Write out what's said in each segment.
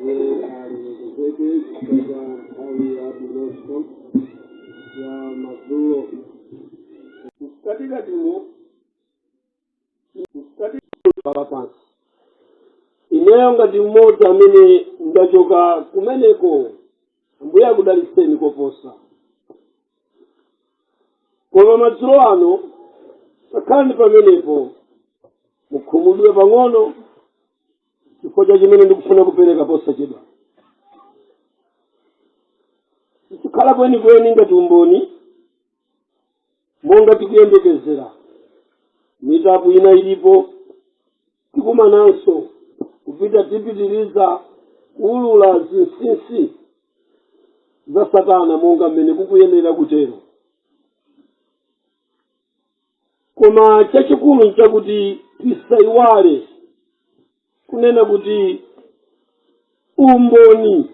Ambuye alemekezeke chifukwa cha nthawi yabwinonso ya madzulo. Mkatikatimo, mkati lapansi, ineyo ngati mmodzi amene ndachoka kumeneko, Ambuye akudalitseni koposa. Koma madzulo ano takhalani pamenepo, mukhumudwe pang'ono chifukwa cha chimene ndikufuna kupereka posachedwa. Sikhala kwenikweni ngati umboni monga tikuyembekezera. Meetup ina ilipo, tikumananso kupita, tipitiriza kuulula zinsinsi za Satana monga mmene kukuyenera kutero. Koma chachikulu nchakuti tisayiwale kunena kuti umboni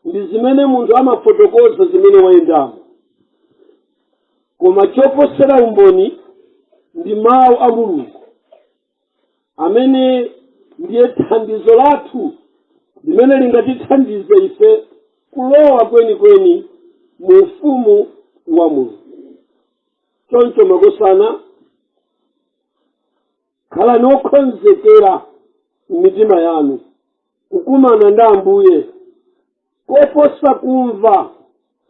ndi zimene munthu amafotokoza zimene wayendamo, koma choposera umboni ndi mawu a Mulungu amene ndiye thandizo lathu limene lingatithandize ife kulowa kwenikweni mu ufumu wa Mulungu. Choncho makosana, khalani okhonzekera m'mitima yanu kukumana ndi Ambuye koposa kumva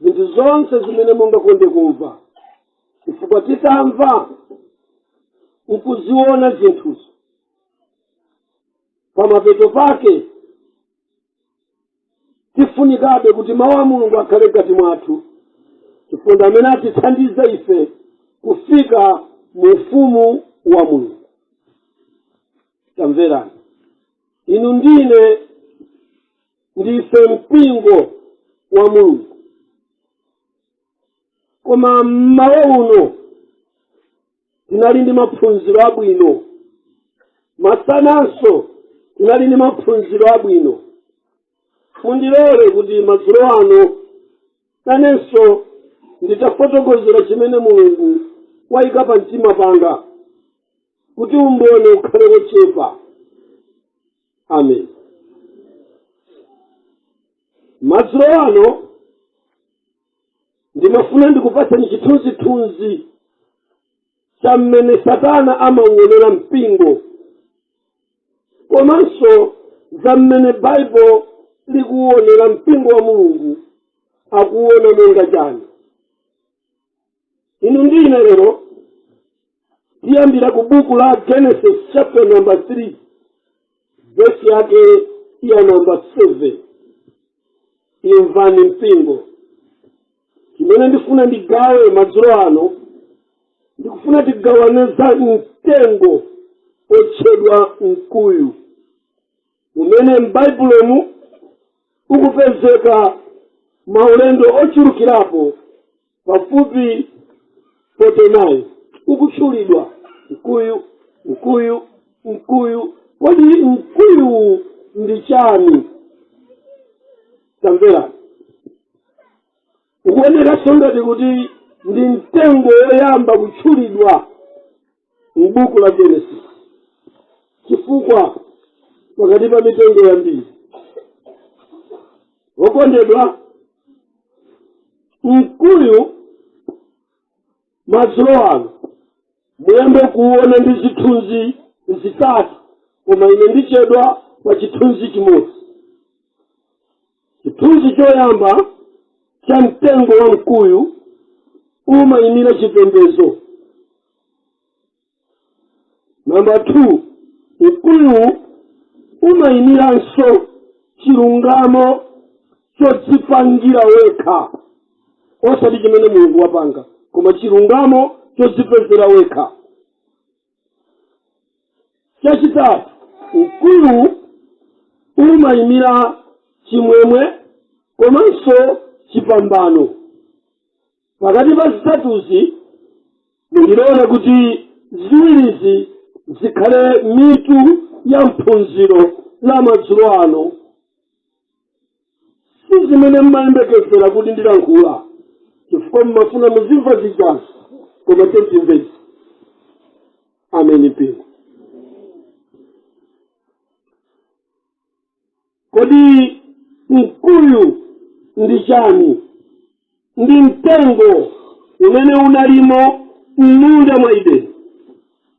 zinthu zonse zimene mungakonde kumva, chifukwa titamva nkuziona zinthuzo, pamapeto pake tifunikabe kuti mawu a Mulungu akhale mkati mwathu, chifukwa ndi amene atithandize ife kufika mu ufumu wa Mulungu. Tamverani, inu ndine ndife mpingo wa Mulungu, koma mmawa uno tinali ndi maphunziro abwino, masananso tinali ndi maphunziro abwino. Mundilole kuti madzulo ano nanenso nditafotokozera chimene Mulungu wayika pa mtima panga kuti umboni ukhale wochepa. Amen. Madzulo ano ndimafuna ndikupatseni chithunzithunzi cha mmene Satana amauonera mpingo, komanso za mmene Baibulo likuwonera mpingo wa Mulungu, akuwona monga chani. Inu ndine lero tiyambira ku buku la Genesis chapter number 3, vesi yake ya number 7. Imvani mpingo, chimene ndifuna ndigawe madzulo ano, ndikufuna tigawane za mtengo otchedwa mkuyu umene m'Baibulomu ukupezeka maulendo ochulukirapo pafupi 49 ukutchulidwa mkuyu, mkuyu, mkuyu. Kodi mkuyu ndi chani? Tamverani, ukuonekanso ngati kuti ndi mtengo woyamba kutchulidwa m'buku la Genesis, chifukwa pakati pa mitengo yambiri. Wokondedwa, mkuyu madzulo ano muyambe kuwona ndi zithunzi zitatu, koma ine ndichedwa pa chithunzi chimodzi. Chithunzi choyamba cha mtengo wa mkuyu umayimira chipembedzo. Namba 2, mkuyu umayimiranso chilungamo chodzipangira wekha, osati chimene Mulungu wapanga, koma chilungamo chodzipezera wekha. Chachitatu, mkuyu umayimira chimwemwe komanso chipambano. Pakati pa zitatuzi mundilole kuti ziwirizi zikhale mitu ya mphunziro la madzulo ano. Si zimene mmayembekezera kuti ndilankhula, chifukwa mmafuna muzimva zijazi, koma tentimvezi. Ameni mpingo. Kodi mkuyu ndi chani? Ndi mtengo umene unalimo m'munda mwa Edeni.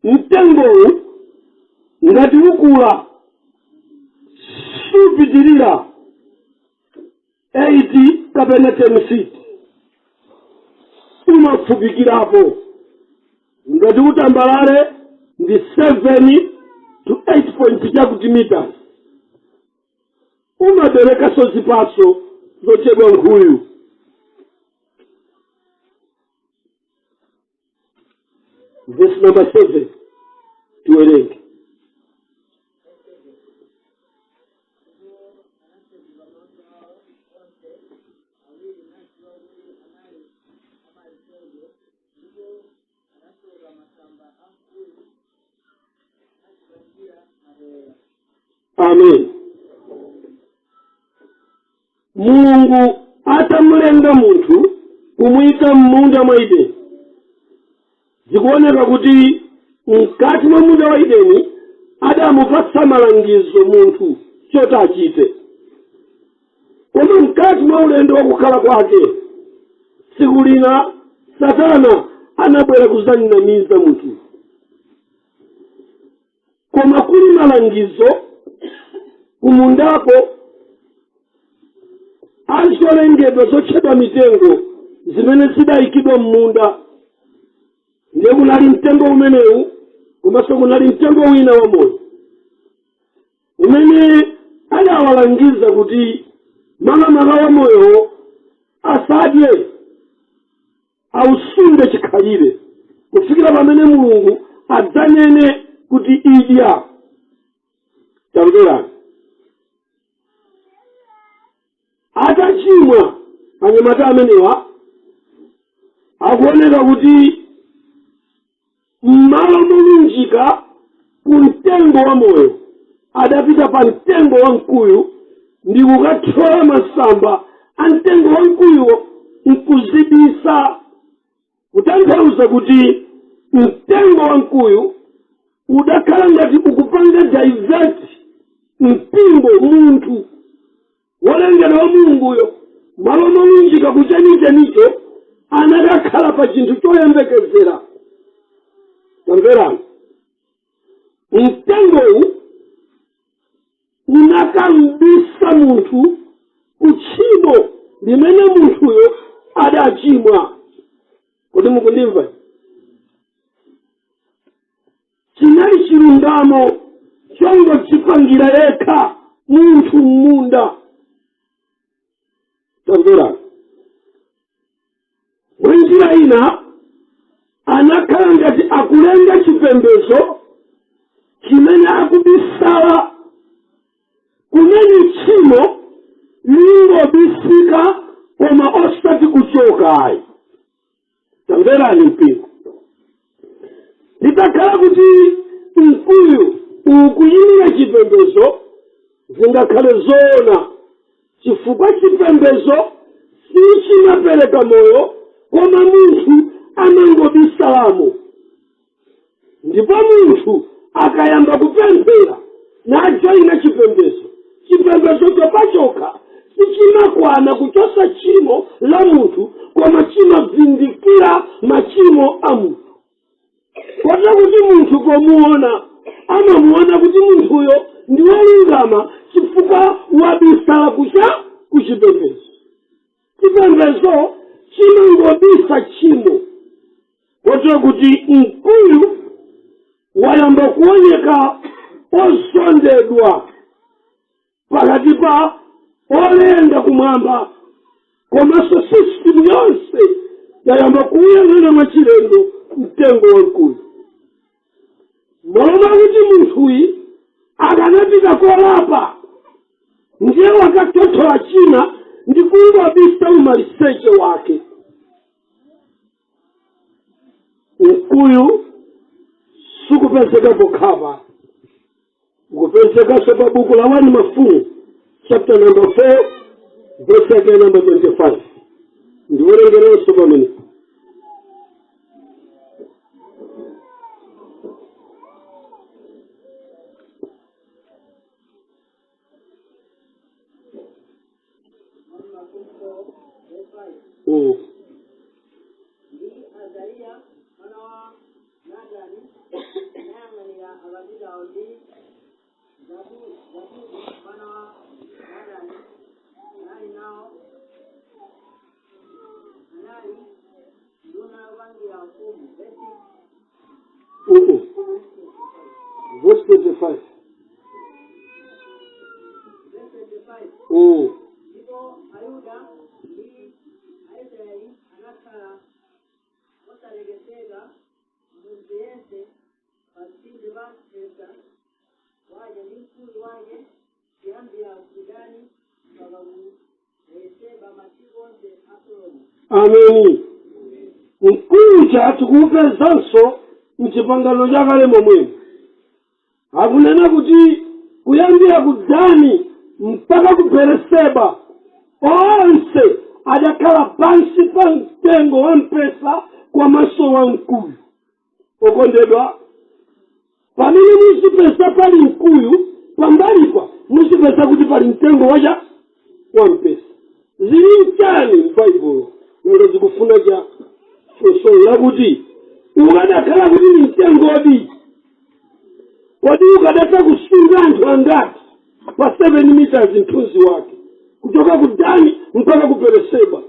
Mtengowu ngati ukula supitirira 8 kapena 10 feet, umafupikirapo. Ngati utambalale ndi 7 to 8 point chakuti meters. Umaberekanso zipatso zotchedwa nkhuyu. Verse number 7 tiwerenge. Amen. Mulungu atamulenga munthu kumuyika m'munda mwa Edeni, zikuoneka kuti mkati mwa munda wa Edeni adamupatsa malangizo munthu choti achite. Koma mkati mwa ulendo wa kukhala kwake, tsiku lina Satana anabwera kudzamnamiza munthu. Koma kuli malangizo kumundako azolengedwa zotchedwa mitengo zimene zidayikidwa m'munda. Ndiye kunali mtengo umenewu, komanso kunali mtengo wina wamoyo umene adawalangiza kuti makamaka wamoyowo asadye, ausunge chikhalire kufikira pamene Mulungu adzanene kuti idya. Tamverani, atachimwa anyamata amenewa akuoneka kuti m'malo molunjika ku mtengo wa moyo adapita pa mtengo wa mkuyu ndi kukathyola masamba a mtengo wa mkuyuwo nkuzibisa, kutanthauza kuti mtengo wa mkuyu udakhala ngati ukupanga divert mpingo, munthu wolengedwa wa Mulunguyo. Malo molunjika ku chenichenicho anakakhala pa chinthu choyembekezera. Tamverani, mtengowu unakambisa munthu ku tchimo limene munthuyo adachimwa. Kodi mukundimva? Chinali chilungamo chongodzipangira yekha munthu m'munda. Tamverani, mwa njira ina anakhala ngati akulenga chipembedzo chimene akubisala kumene tchimo lingobisika koma osati kuchoka ayi. Tamverani mpingo, litakhala kuti mkuyu ukuyimira chipembedzo, zingakhale zoona, chifukwa chipembedzo sichimapereka moyo koma munthu amangobisalamo. Ndipo munthu akayamba kupemphera najoyina chipembedzo, chipembedzocho pachokha sichimakwana kuchosa tchimo la munthu, koma chimavindikira machimo a munthu, kotero kuti munthu pomuona amamuona kuti munthuyo ndi wolungama chifukwa wabisala kucha kuchipembedzo. Chipembedzo chimangobisa tchimo, kotero kuti mkuyu wayamba kuoneka ozondedwa pakati pa olenga kumwamba, komanso system yonse yayamba kuuyang'ana mwachilendo mtengo wa mkuyu. Malo mwakuti munthuyi akanapita kolapa, ndiye wakathothola china ndi kungobisa umaliseche wake. Mkuyu sukupezeka pokhapa, ukupezekanso pa buku la 1 Mafumu chapter number 4 verse yake number 25. Ndiwerengerenso pamene. Otsalawo ndi Zabudi mwana wa Natani anali nawo anali nduna yopangira mfumu. Verse Verse 25. Verse 25. Ndipo Ayuda ndi Aisraeli anakhala osatekeseka, munthu yense patsinde pa mpesa wake ndi mkuyu wake, kuyambira ku Dani mpaka ku Beeriseba, masiku onse a Solomo. Ameni. Mkuyu tikuupezanso mchipangano chakale momwemo. Akunena kuti kuyambira ku Dani mpaka ku Beeriseba onse adakhala pansi pa mtengo wa mpesa komanso wa mkuyu. Okondedwa, pamene muzipeza pali mkuyu, pambalipa muzipeza kuti pali mtengo wacha wa mpesa. Zili mchani m'Baibulo? Nanga zikufuna cha funso lakuti ukadakhala kuti ni mtengodi, kodi ukadatha kusunga anthu angati pa 7 meters mthunzi wake kuchoka ku Dani mpaka ku Beeriseba?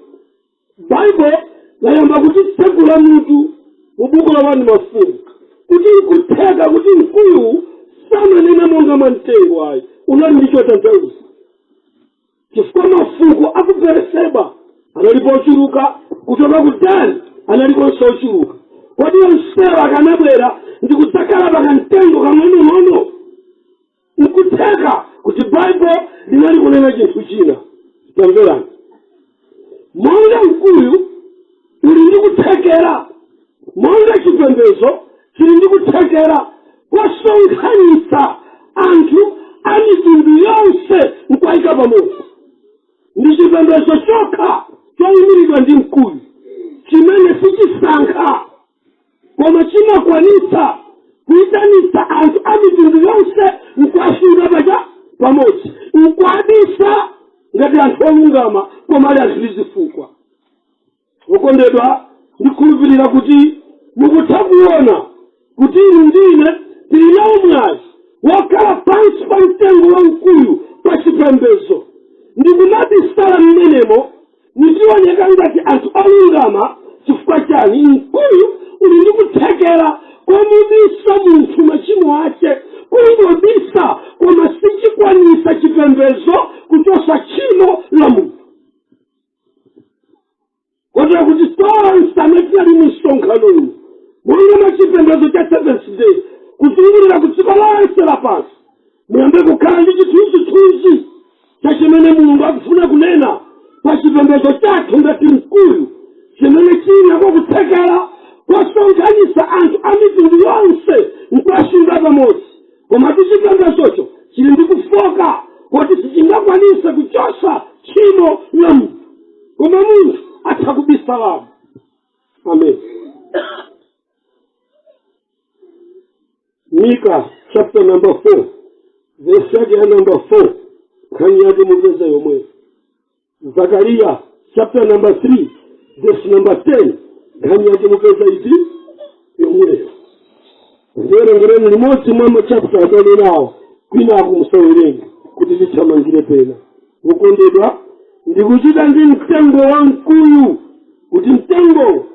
Baibulo layamba kuti tsegula mutu mu buku la 1 Mafumu kuti nkutheka kuti mkuyu samanena monga mwa mtengo ayi, unali ndi chotanthauza, chifukwa mafuko aku Beeriseba analipo ochuluka, kuchoka ku Dani analiponso ochuluka. Kodi onsewa akanabwera ndi kudzakhala pakamtengo kang'onong'ono? Nkutheka kuti Baibulo linali kunena chinthu china. Tamverani, monga mkuyu uli ndi kuthekera, monga chipembedzo chili ndi kuthekera kosonkhanitsa anthu a mitundu yonse nkuwayika pamodzi, ndi chipembedzo chokha choyimiridwa ndi mkuyu chimene sichisankha koma chimakwanitsa kuyitanitsa anthu a mitundu yonse nkuwasunga pacha pamodzi, nkuwabisa ngati anthu olungama koma ali anthu ndi zifukwa. Okondedwa, ndikhulupirira kuti mukutha kuona kuti inu ndine tili nawo mwayi wokhala pansi pa mtengo wa mkuyu pa chipembedzo ndikumabisala mmenemo nitioneka ngati anthu olungama. Chifukwa chani? Mkuyu uli ndi kuthekera komubisa munthu machimo ake, kungobisa, koma sichikwanisa chipembedzo kuchosa tchimo la munthu, kotero kuti tonse amene tinali mu msonkhano uno monga mwa chipembedzo cha Seventh Day kuzungulira ku dziko lonse lapansi, muyambe kukhala ndi chithunzithunzi cha chimene Mulungu akufuna kunena pa chipembedzo chathu ngati mkuyu chimene chinako kuthekera kosonkhanitsa anthu a mitundu yonse nkuwasunga pamodzi, koma chipembedzocho chili ndi kufoka kuti sichingakwanise kuchosa tchimo la munthu, koma munthu atha kubisalamo. Amen. Mika chapter number 4, verse yake ya number 4, nkhani yake mupeza yomweyo. Zakariya chapter number 3, verse number 10, nkhani yake mupeza iti yomweyo. Ndiwerengereni limodzi mwa machapter atanenawo, kwinaku musawerenge kuti tithamangire pena. Wokondedwa, ndikuchita ndi mtengo wa mkuyu kuti mtengo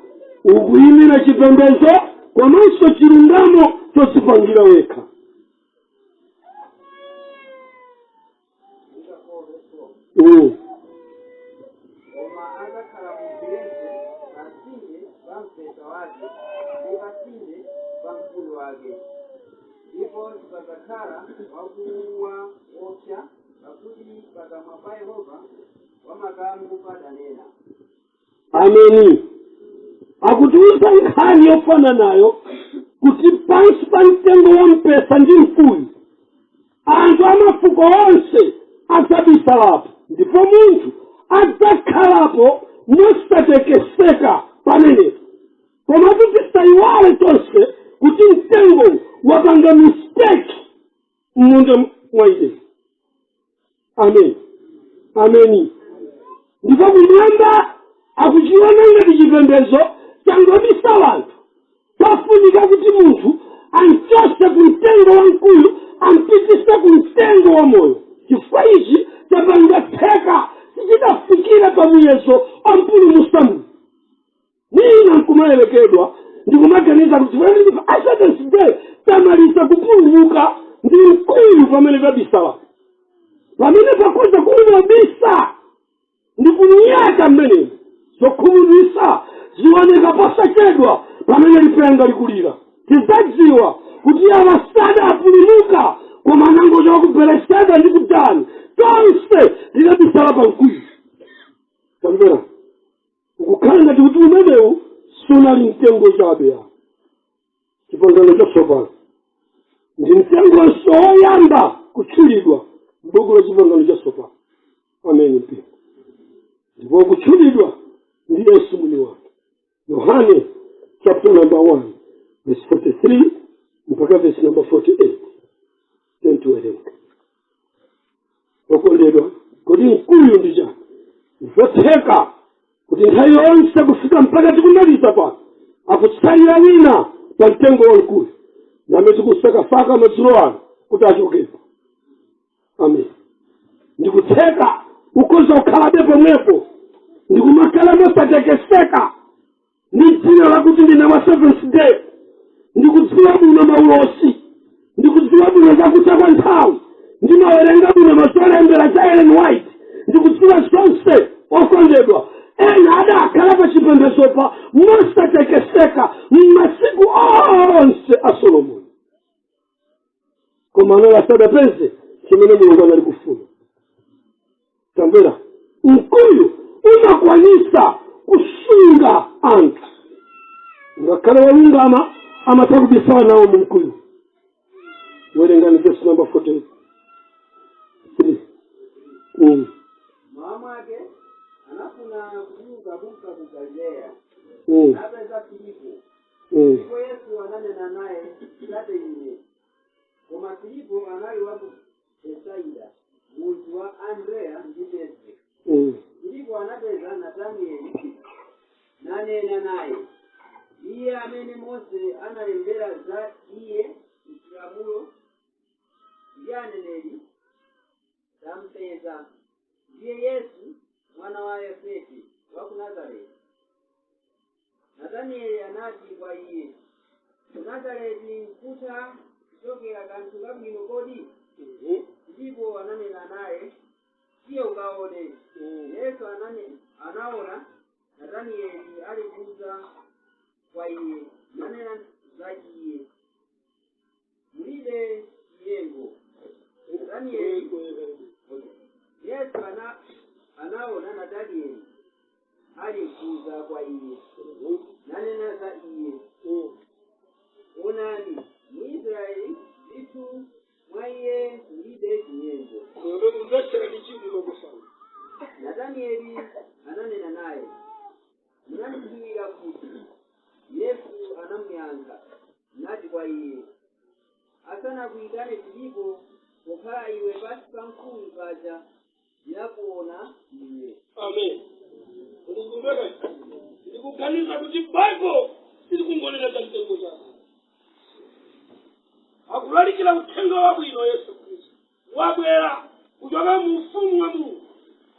ukuyimira chipembedzo komanso chilungamo chodzipangira wekha. Mika 4 verse 4. Koma adzakhala munthu yense patsinde pa mpesa wake ndi patsinde pa mkuyu wake, ndipo sipadzakhala wakuwa woopsa, pakuti pakamwa pa Yehova wamakamu padanena. Ameni. Akutiuza nkhani yofananayo kuti pansi pa mtengo wa mpesa ndi mkuyu anthu amafuko onse adzabisalapo, ndipo munthu adzakhalapo mosatekeseka pamenepo. Komatu tisayiwale tonse kuti mtengo wapanga mistake m'munda mwa Edeni. Amen, ameni. Ndipo kumwamba akuchiona ngati chipembedzo changobisa anthu. Pafunika kuti munthu anchose ku mtengo wa mkuyu. Pamene tabisala, pamene pakoza kumabisa ndi kunyata mmenemo, zokhumudwitsa zioneka posachedwa. Pamene lipenga likulira, tidzadziwa kuti awa sadapulumuka koma anangochoka ku Bereseba ndi ku Dani. Tonse tidabisala pa mkuyu. Tamvera, ukukhala ngati kuti umenewu sunali mtengo chabe ya Chipangano Chatsopano. Ndi mtengonso woyamba kutchulidwa m'buku la Chipangano Chatsopano. Ameni mpingo. Ndipo kutchulidwa ndi Yesu mwini wake. Yohane chapter number 1 verse 43 mpaka verse number 48. Tiwerenge, okondedwa. Kodi mkuyu ndi chani? Zotheka kuti nthawi yonse kufika mpaka tikumaliza pano akutsalira wina pa mtengo wamkuyu, namene tikusakasaka madzulo ano kuti achokepo. Amen. Ndikutheka ukhoza kukhalabe pomwepo ndikumakhala mosatekeseka ndi dzina lakuti ndine wa Seventh Day, ndikudziwa bwino maulosi, ndikudziwa bwino zakutha kwa nthawi, ndimawerenga bwino mazolembera za Ellen White, ndikudziwa zonse. Okondedwa, ena adakhala pa chipembezopa mosatekeseka m'masiku onse a Solomoni, koma anali asadapeze chimene Mulungu anali kufuna. Tamvera, mkuyu umakwanisa kusunga anthu. Ngakhale walungama amatha kubisala nawo mu mkuyu. Werengani verse number 43. Mmawa mwake anafuna kutuluka kunka ku Galileya, napeza Filipo. Ndipo Yesu ananena naye, "Tsate ine." Koma Filipo anali wa ku Besaida, mudzi wa Andreya ndi Petro. Filipo anapeza Natanieli nanena naye, "Iye amene Mose analembera za iye m'chilamulo ndi aneneri tampeza, ndiye Yesu mwana wa Yosefe wa ku Nazareti." Natanieli anati kwa iye, "Ku Nazareti nkutha kuchokera kanthu kabwino kodi?" Filipo ananena naye, "Tiye ukaone." Yesu anaona Natanieli ali kudza kwa iye, nanena za iye, "Mulibe chinyengo." Natanieli. Yesu anaona Natanieli ali kudza kwa iye, nanena za iye, "Onani Mwisraeli ndithu, mwa iye mulibe chinyengo." Kumvetsera ndi chidwi makosana. Natanieli ananena naye, "Munandidziwira kuti?" Yesu anamuyankha nati kwa iye, "Asanakuyitane Filipo, pokhala iwe pansi pa mkuyu paja, ndinakuona iwe." Amen. Ndikumveka, ndikuganiza kuti Baibulo silikungonena za mtengo chake. Akulalikira uthenga wabwino. Yesu Khristu wabwera kuchoka mu ufumu wa Mulungu.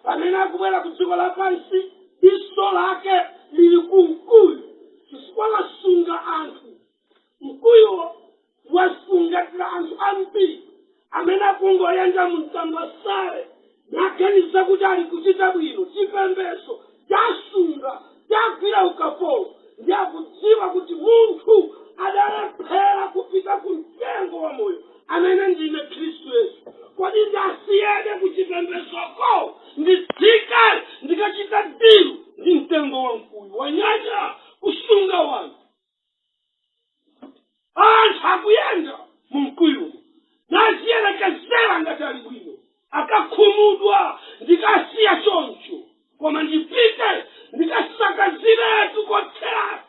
Pamene akubwera ku dziko lapansi, diso lake lili ku mkuyu, chifukwa lasunga anthu. Mkuyuwo wasungatira anthu ambiri amene akungoyenda mu mtambasale naganiza kuti ali kuchita bwino. Chipembedzo chasunga, chagwira ukapolo, ndi akudziwa kuti munthu adalephera kupita ku mtengo wa moyo amene ndine Khristu Yesu. Kodi ndasiyede ku chipembedzoko, nditsike ndikachita deal ndi mtengo wa mkuyu? Wanyanya kusunga wanthu. Anthu akuyenda mu mkuyumo naziyerekezera ngati ali bwino. Akakhumudwa, ndikasiya choncho, koma ndipite ndikasakaziretu kotheratu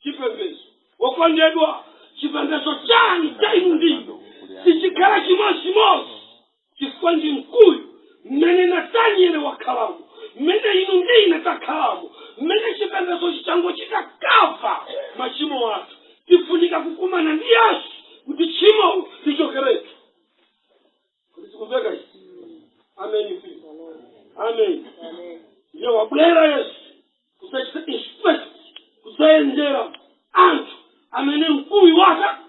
chipembedzo. Wokondedwa, chipembedzo chanu cha inu ndino sichikhala chimodzimodzi, chifukwa ndi mkuyu mmene Nataniele wakhalamo, mmene inu ndine takhalamo, mmene chipembedzo chichangochita cover machimo athu. Tifunika kukumana ndi Yesu kuti tchimo lichokeretu. Kuti zikumveka izi? Amen. Amen. Ndiye wabwera Yesu kudzachita inspect, kudzayendera anthu amene mkuyu wake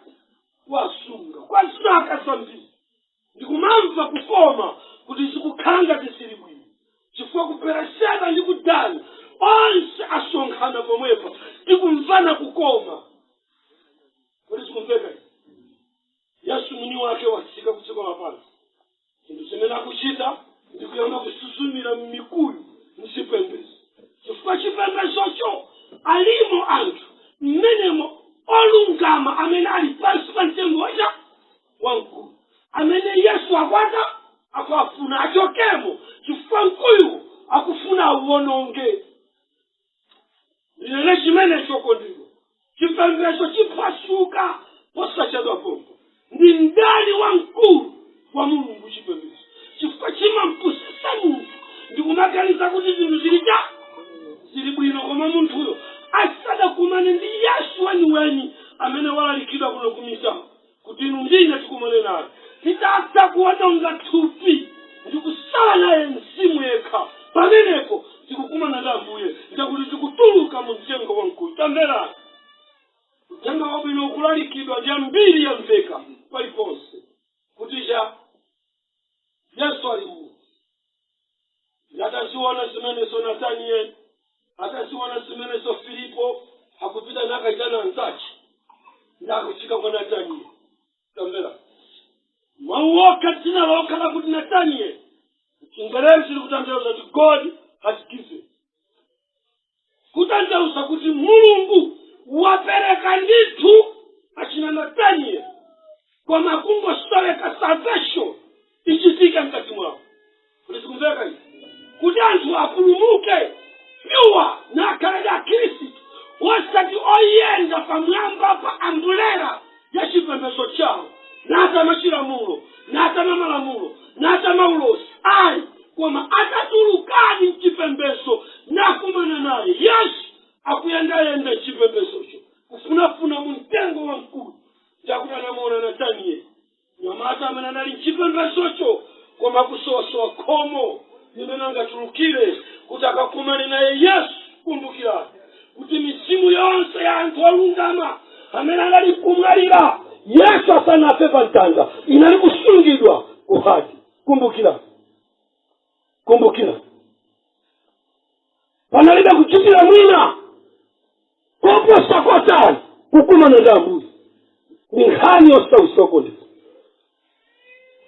wasunga kwa zaka zambiri. Ndikumaliza. Tikumamva kukoma kuti zikukhala ngati zili bwino, chifukwa ku Bereseba ndi ku Dani onse asonkhana pomwepa, tikumvana kukoma. Kodi zikumveka izi? Yesu mwini wake watsika ku dziko lapansi. Chinthu chimene akuchita ndikuyamba kusuzumira m'mikuyu mzipembedzo, chifukwa chipembezocho alimo anthu mmenemo olungama amene ali pansi pa mtengo wacha wamkulu, amene Yesu akwata akuafuna achokemo, chifukwa mkuyu akufuna auwononge. Ndinene chimene chokondedwa, chipembedzo chiphwasuka posachedwa pompo. Ndi mdani wamkulu wa Mulungu chipembedzo, chifukwa chimampusisa munthu ndikumaganiza kuti zinthu zili cha zili bwino, koma munthuyo asadakumane ndi Yesu weniweni amene walalikidwa kuno kumita kuti inu ndine tikumane naye. Titatha kuwononga thupi ndikusala naye mzimu yekha, pamenepo tikukumana ndi Ambuye, ndakuti tikutuluka mu mtengo wamkulu. Tamverani, uthenga wabwino ukulalikidwa ndi ambiri, yamveka paliponse kuti cha Yesu ali mu. Ataziona zimenezo Natanieli, ataziona zimenezo Filipo, akupita nakaitana anzace, ndakufika kwa Natanieli. Tamvera mawu okha, dzina lokha lakuti Natanieli Chingerezi likutanthauza kuti God has given, kutanthauza kuti Mulungu wapereka ndithu achina Natanieli, koma kungosoweka salvation ichitika mkati mwawo. Kuti zikumveka izi? Kuti anthu apulumuke pure nakhaledi Akhristu, osati oyenda pamwamba pa umbrella ya chipembedzo chawo, natama chilamulo, natama malamulo, natama ulosi, ayi, koma atatulukadi mchipembedzo nakumana naye Yesu, akuyendayenda mchipembedzocho kufunafuna mu mtengo wamkulu, ndakuti anamuona Natanieli, nyamata amene anali mchipembedzocho koma kusowasowa khomo limene angatulukire kuti akakumane naye Yesu. Kumbukirani kuti mizimu yonse ya anthu olungama amene anali kumwalira Yesu asanafe pa mtanda inali kusungidwa ku hadi. Kumbukirani, kumbukirani, panalibe kuchitira mwina koposa kotani kukumana ndi Ambuye. Ndi nkhani yosausokondesa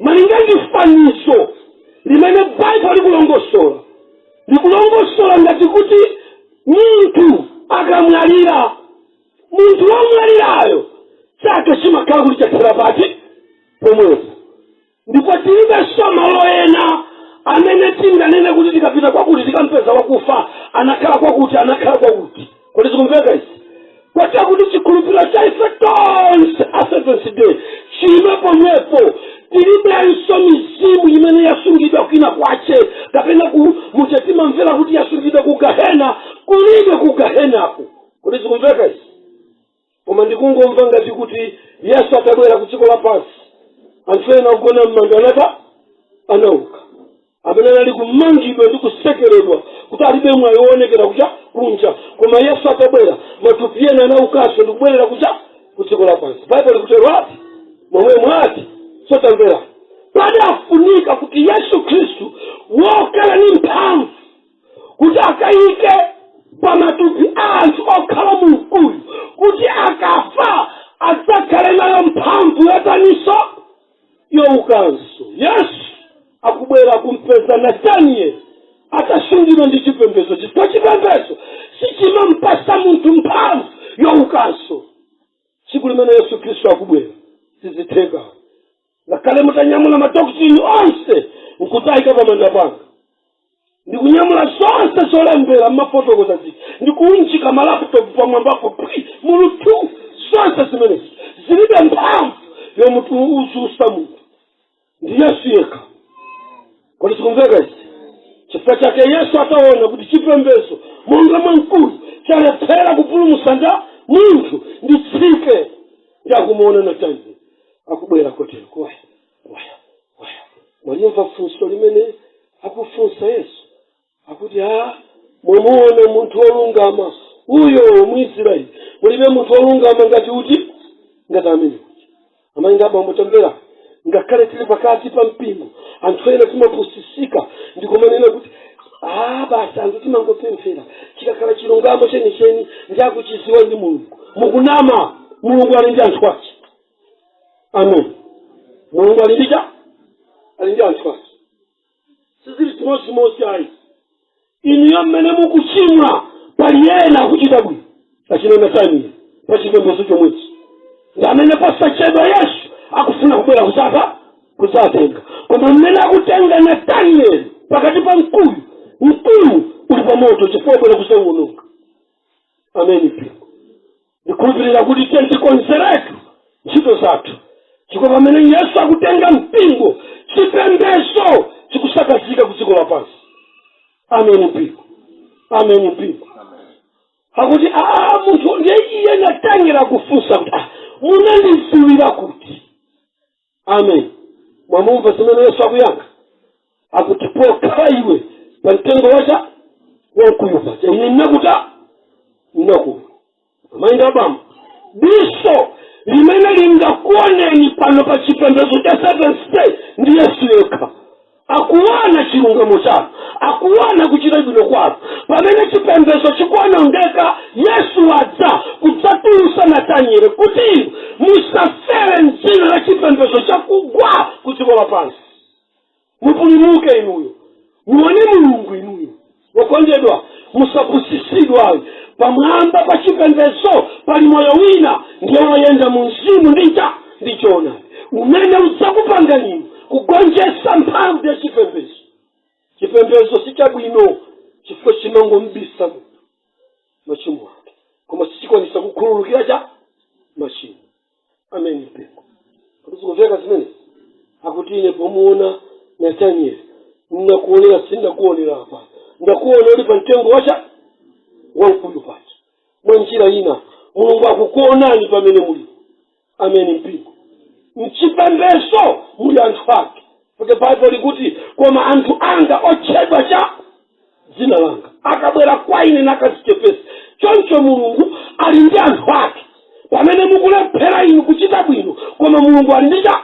malinga ndi fanizo limene Baibulo likulongosola. Likulongosola ngati kuti munthu akamwalira, munthu womwalirayo chake chimakhala kuti chathera pati? Pomwepo. Ndipo tilibenso malo ena amene tinganene kuti tikapita kwakuti tikampeza wakufa, anakhala kwakuti, anakhala kwakuti. Kodi zikumveka izi? Kotero kuti chikhulupiriro cha ife tonse a Seventh Day chime pomwepo. Tilibenso mizimu imene yasungidwa kwina kwache, kapena ku muchetimamvera kuti yasungidwa ku gahena. Kulibe ku gahenako. Kodi zikumveka izi? Koma ndikungomva ngati kuti Yesu atabwera ku dziko lapansi, anthu ena ogona m'manda anata anauka, amene anali kumangidwa ndi kusekeredwa kuti alibe mwayi woonekera kucha kunja. Koma Yesu atabwera, matupi ena anaukanso ndikubwerera kucha ku dziko lapansi. Baibulo likutero ati momwemo ati. Sotamvera, padafunika kuti Yesu Khristu wokhala ni mphamvu kuti akayike pa matupi a anthu okhala mu mkuyu, kuti akafa adzakhale nayo mphamvu yotaniso? Youkanso. Yesu akubwera kumpeza Natanieli atasungidwa ndi chipembedzo, chifukwa chipembedzo sichimampasa munthu mphamvu youkanso. Tsiku limene Yesu Khristu akubwera sizitheka. Ngakhale mutanyamula ma doctrine onse nkutayika pamanda panga, ndikunyamula zonse zolembera mmafotokoza ziti, ndikuunjika ma laptop pamwambapo pwi mulutu, zonse zimenezi zilibe mphamvu yomuuzusa munthu, ndi Yesu yekha. Kodi sikumveka izi? Chifukwa chake Yesu ataona kuti chipembedzo monga mwamkulu chalephera kupulumutsa nda munthu, nditsike, ndakumuona Natanieli akubwera kotero waya waya waya. Mwalimva funso limene akufunsa Yesu? Akuti, "Ha, mwamuona munthu wolungama uyo? Muisraeli mulibe munthu wolungama ngati uti, ngati amene uti." Amayi ndi abambo, tamvera. Ngakhale tili pakati pa mpingo, anthu ena timapusisika ndikumanena kuti, "Ah, basi, anthu timangopemphera, chikakhala chilungamo chenicheni ndi akuchiziwa ndi Mulungu." Mukunama. Mulungu ali ndi anthu ake. Amen. Mulungu ali ndi cha ali ndi anthu ake. Sizili chimodzimodzi ayi. Inuyo mmene mukuchimwa, pali ena akuchita bwino, achina Natanieli pa chipembedzo chomwechi, ndi amene posachedwa Yesu akufuna kubwera kudzata kudzatenga. Koma mmene akutenga Natanieli pakati pa mkuyu, mkuyu uli pa moto chifukwa wabwera kudzauwononga. Ameni mpingo. Ndikhulupirira kuti tiye tikonzeretu ntchito zathu, chifukwa pamene Yesu akutenga mpingo, chipembedzo chikusakazika ku dziko lapansi. Ameni mpingo. Ameni mpingo. Akuti aa, munthu ndiye iye Natanieli kufunsa kuti, "Ah, munandidziwira kuti?" Amen. Mwamumva zimene Yesu akuyankha? Akuti, "Pokhala iwe pa mtengo wacha wamkuyu paja, ine ndinakuta ndinakuona." Amayi ndi abambo, diso limene lingakuoneni pano pa chipembedzo cha Seventh Day ndi Yesu yekha. Akuona chilungamo chanu, akuona kuchita bwino kwanu. Pamene chipembedzo chikuonongeka, Yesu wadza kudzatulusa Natanieli kuti inu musafere mdzina la chipembedzo chakugwa ku dziko lapansi, mupulumuke inuyo, muone Mulungu inuyo. Wokondedwa, musapusisidwa. Pamwamba pa chipembedzo pali moyo wina, ndiye woyenda mu mzimu ndi choonadi, umene udzakupangani inu kugonjetsa mphamvu ya chipembedzo. Chipembedzo si chabwino chifukwa chimangombisa munthu machimo ake, koma sichikwanisa kukhululukira cha machimo. Amen mpingo. Kuti zikumveka zimenezi? Akuti, "Ine pomuona Natanieli, nnakuonera, sindakuonera apa, ndakuona uli pa mtengo wacha wamkuyu paja." Mwa njira ina, Mulungu akukuonani pamene muli. Amen mpingo. Mchipembedzo muli anthu ake, porque Baibulo likuti, "Koma anthu anga otchedwa cha dzina langa akabwera kwa ine nakazichepesa." Choncho Mulungu ali ndi anthu ake. Pamene mukulephera inu kuchita bwino, koma Mulungu ali ndi cha.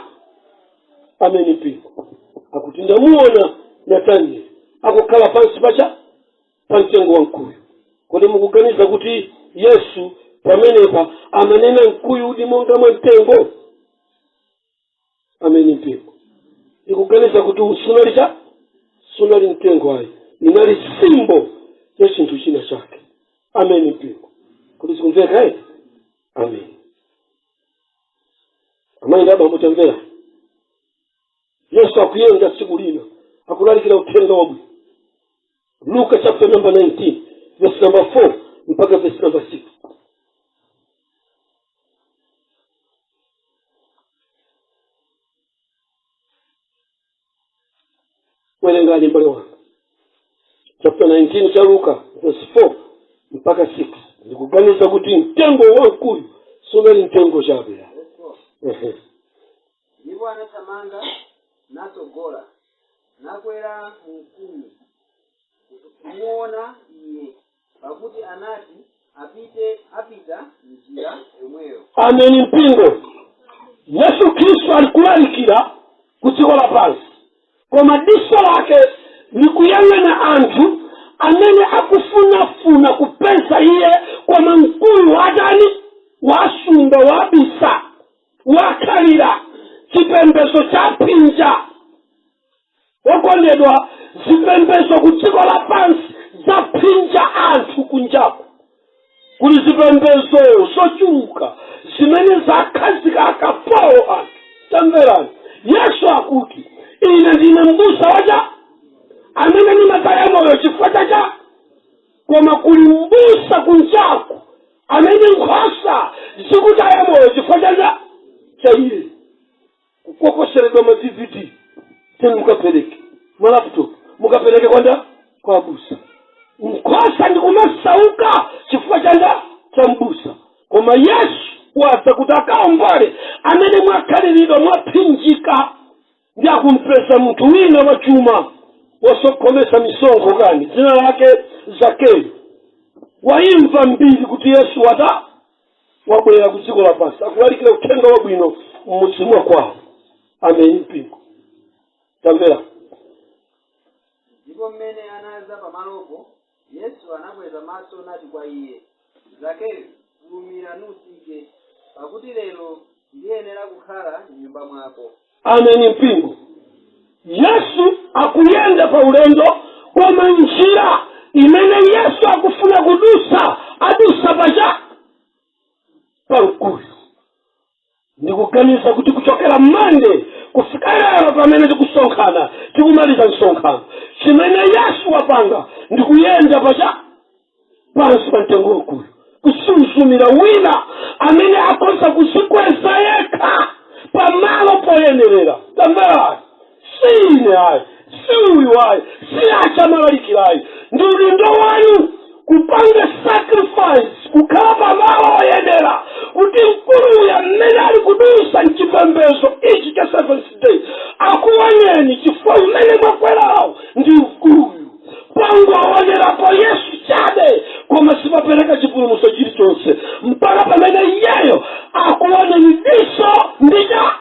Amen mpingo. Akuti, "Ndamuona Natanieli akukhala pansi pacha pa mtengo wa mkuyu." Kodi mukuganiza kuti Yesu pamenepa amanena mkuyu udi monga mwa mtengo? Ameni mpingo. Ndikuganiza kuti sunali cha sunali mtengo ayi, inali symbol ya chinthu china chake. Ameni mpingo. Kuti zikumveka eti? Amen. Amayi ndi abambo, tamvera. Yesu akuyenda tsiku lina, akulalikira uthenga wabwino. Luka chapter number 19, verse number 4 mpaka verse number 6. Werengani, mbale wanga. Chapter 19 cha Luka, verse 4 mpaka 6. Ndikuganiza kuti mtengo wamkuyu sunali mtengo chabe. Ehe. Ndipo anathamanga natsogola, nakwera mu mkuyu kumuona iye, pakuti anati apite apita njira yomweyo. Ameni mpingo. Yesu Khristu ali kulalikira ku dziko lapansi, koma diso lake likuyang'ana anthu amene akufunafuna kupeza iye, koma mkuyu watani? Wasunga, wabisa, wakhalira chipembedzo chaphinja. Wokondedwa, zipembedzo ku dziko lapansi zaphinja anthu. Kunjaku kuli zipembedzo zochuluka zimene zakhazika akapolo anthu. Tamverani, Yesu akuti, "Ine ndine mbusa wacha amene ndimataya moyo chifukwa chacha." Koma kuli mbusa kunjaku amene nkhosa zikutaya moyo chifukwa chacha cha iye. Kukokoseredwa ma DVD teni mukapereke, ma laptop mukapereke kwanda kwa abusa. Nkhosa ndikumasauka chifukwa chanda cha mbusa. Koma Yesu wadza kuti akaombole amene mwakhaliridwa, mwaphinjika. Ndi akumpeza munthu wina wachuma, wosokhomesa misonkho kani, dzina lake Zakeyu. Waimva mbiri kuti Yesu wabwera ku dziko lapansi, akulalikira uthenga wabwino m'mudzi mwa kwawo. Ameni. Mpingo, tamvera. Ndipo mmene anadza pamalopo, Yesu anakweza maso nati kwa iye, "Zakeyu, fulumira nutsike, pakuti lero ndiyenera kukhala m'nyumba mwako." Ameni. Mpingo, Yesu akuyenda pa ulendo, koma njira imene Yesu akufuna kudusa, adusa pacha pamkuyu. Ndikuganiza kuti kuchokera Mande kufika lero pamene tikusonkhana, tikumaliza msonkhano, chimene Yesu wapanga ndikuyenda pacha pansi pa mtengo wamkuyu, kusuzumira wina amene akhoza kuzikweza yekha pamalo poyenerera. Tamverani, si ine ayi, si uyu ayi, si achamalalikirayi. Ndi udindo wanu kupanga sacrifice, kukhala pamalo oyenera kuti mkuluyu amene ali kudusa mchipembedzo ichi cha Seventh Day akuoneni, chifukwa umene mwakwerawo ndi mkuluyu. Pangoonerapo Yesu chabe, koma sipapereka chipulumutso chilichonse mpaka pamene iyeyo akuoneni diso ndicha.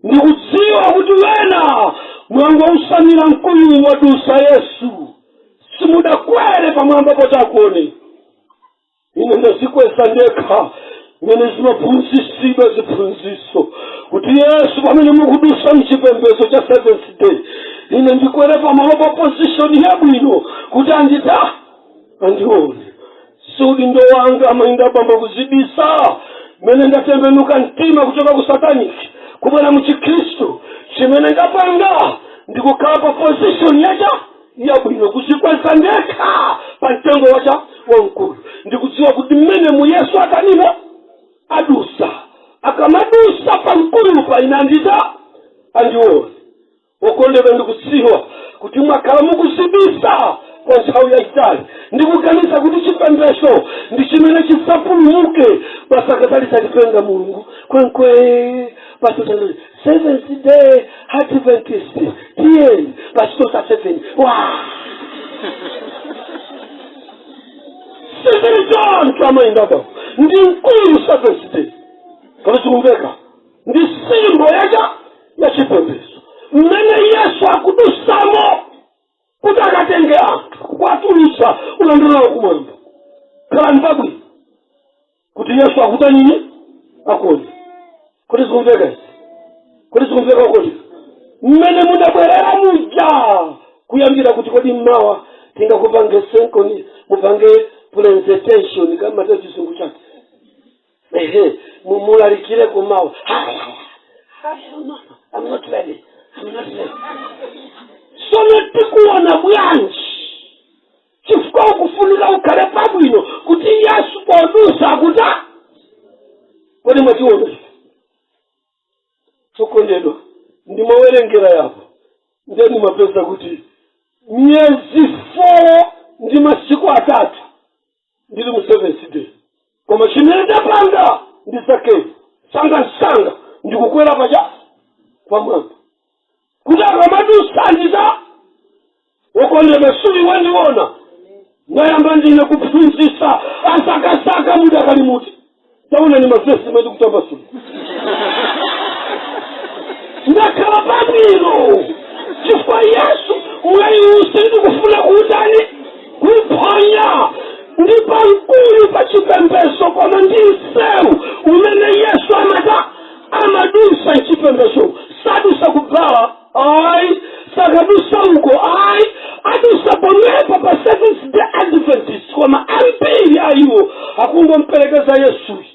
Ndikudziwa kuti wena mwangousamira mkuyu, wadusa Yesu, simudakwere pamwamba poti akuone. Ine ndazikweza ndekha mene zimaphunzisidwa ziphunziso kuti Yesu pamene mukudusa mchipembedzo cha Seventh Day, ine ndikwere pamalo pa position yabwino kuti andita andione. Siudindo wanga, amainda bamba, kuzibisa mene ndatembenuka mtima kuchoka ku satanic kubwera mu Chikhristu. Chimene ndapanga ndikukhala pa position yacha yabwino, kuzikweza ndekha pa mtengo wacha wamkulu. Ndikudziwa kuti mmene mu Yesu akanimo adusa, akamadusa pa mkulu pa ine andita andione. Okondedwa, ndikudziwa kuti mwakhala mukuzibisa kwa nthawi yayitali. Ndikuganiza kuti chipembedzo ndi chimene chidzapulumuke pasakatalisatipenga Mulungu kwenkwe pasotano. Seventh Day Adventist, tiyeni pachitosa 7 wa sizili choncho. Amayindaba ndi mkulu Seventh Day, kodi zikumveka? Ndi symbol yacha yachipembedzo mmene Yesu akudusamo kuti akatenge anthu kuwatulutsa ulendo nawo kumwamba. Khalani pabwino kuti Yesu akutanini? Akuone. Kodi zikumveka izi? Kodi zikumveka? Kodi mmene mudabwerera muja kuyambira kuti kodi mmawa tingakupange senkoni, mupange presentation kama ta chizungu chake, ehe, mumulalikire kumawa? Haya haya, no, I'm not ready, I'm not ready. Sono tikuona bwanji? Chifukwa ukufunika ukhale pabwino kuti Yesu podusa akuta. Kodi mwachiona ife? Tokondedwa, ndimawerengera yapo, ndiye ndimapeza kuti miyezi 4 ndi masiku 3 ndili mu Seventh Day, koma chimene ndapanga ndi Zakeyu, sangasanga ndikukwera pacha pamwamba kuti akamadusa ndita. Wokondedwa, suyi wandiona ndayamba ndine kuphunzitsa asakasaka mudakali muti. Taona ni mavesi imene ndikutambasula. Ndakhala pabwino chifukwa Yesu mwayi usi ndikufuna kuutani? Kuphwanya. Ndi pamkulu pa chipembedzo, koma ndi msewu umene Yesu amata amadusa mchipembedzo. Sadusa kubvala ayi, sakadusa uko ayi, adusa pomwepo pa Seventh Day Adventist. Koma ambiri ayiwo akungomperekeza Yesuyi,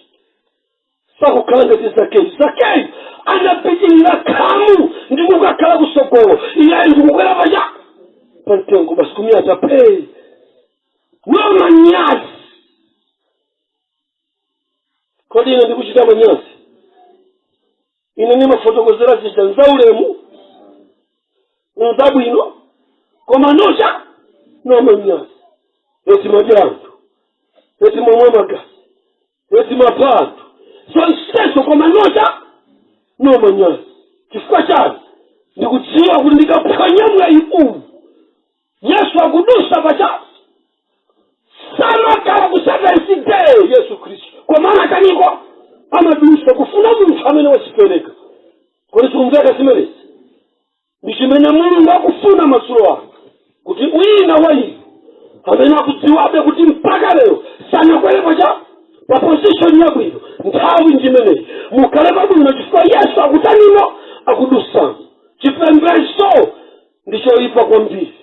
sakukhala ngati Zakeyu. Zakeyu anapitirira khamu ndi kukakhala kusogolo, iyeyo ndikukwera pacha pamtengo basi, kumiyata pei no manyazi. Kodi ine ndikuchita manyazi? Ine ndimafotokozera zija nzaulemu, nzabwino, koma nocha no manyazi. Eti madya anthu, eti momwe magazi, eti mapha anthu, zonsezo, koma nocha no manyazi. Chifukwa chani? Ndikudziwa kuti ndikaphwanya mwayi uwu, Yesu akudusa pacha. Samakhala ku Seventh Day Yesu Khristu, koma amataniko? Amadusa kufuna munthu amene wazipereka. Kodi sikumveka zimenezi? Ndi chimene Mulungu akufuna madzulo ano, kuti wina wa inu amene akudziwabe kuti mpaka lero sanakwerepo cha pa position yabwino, nthawi ndimeneyi mukhale pabwino, chifukwa Yesu akutanino? Akudusamo. Chipembedzo ndi choyipa kwambiri,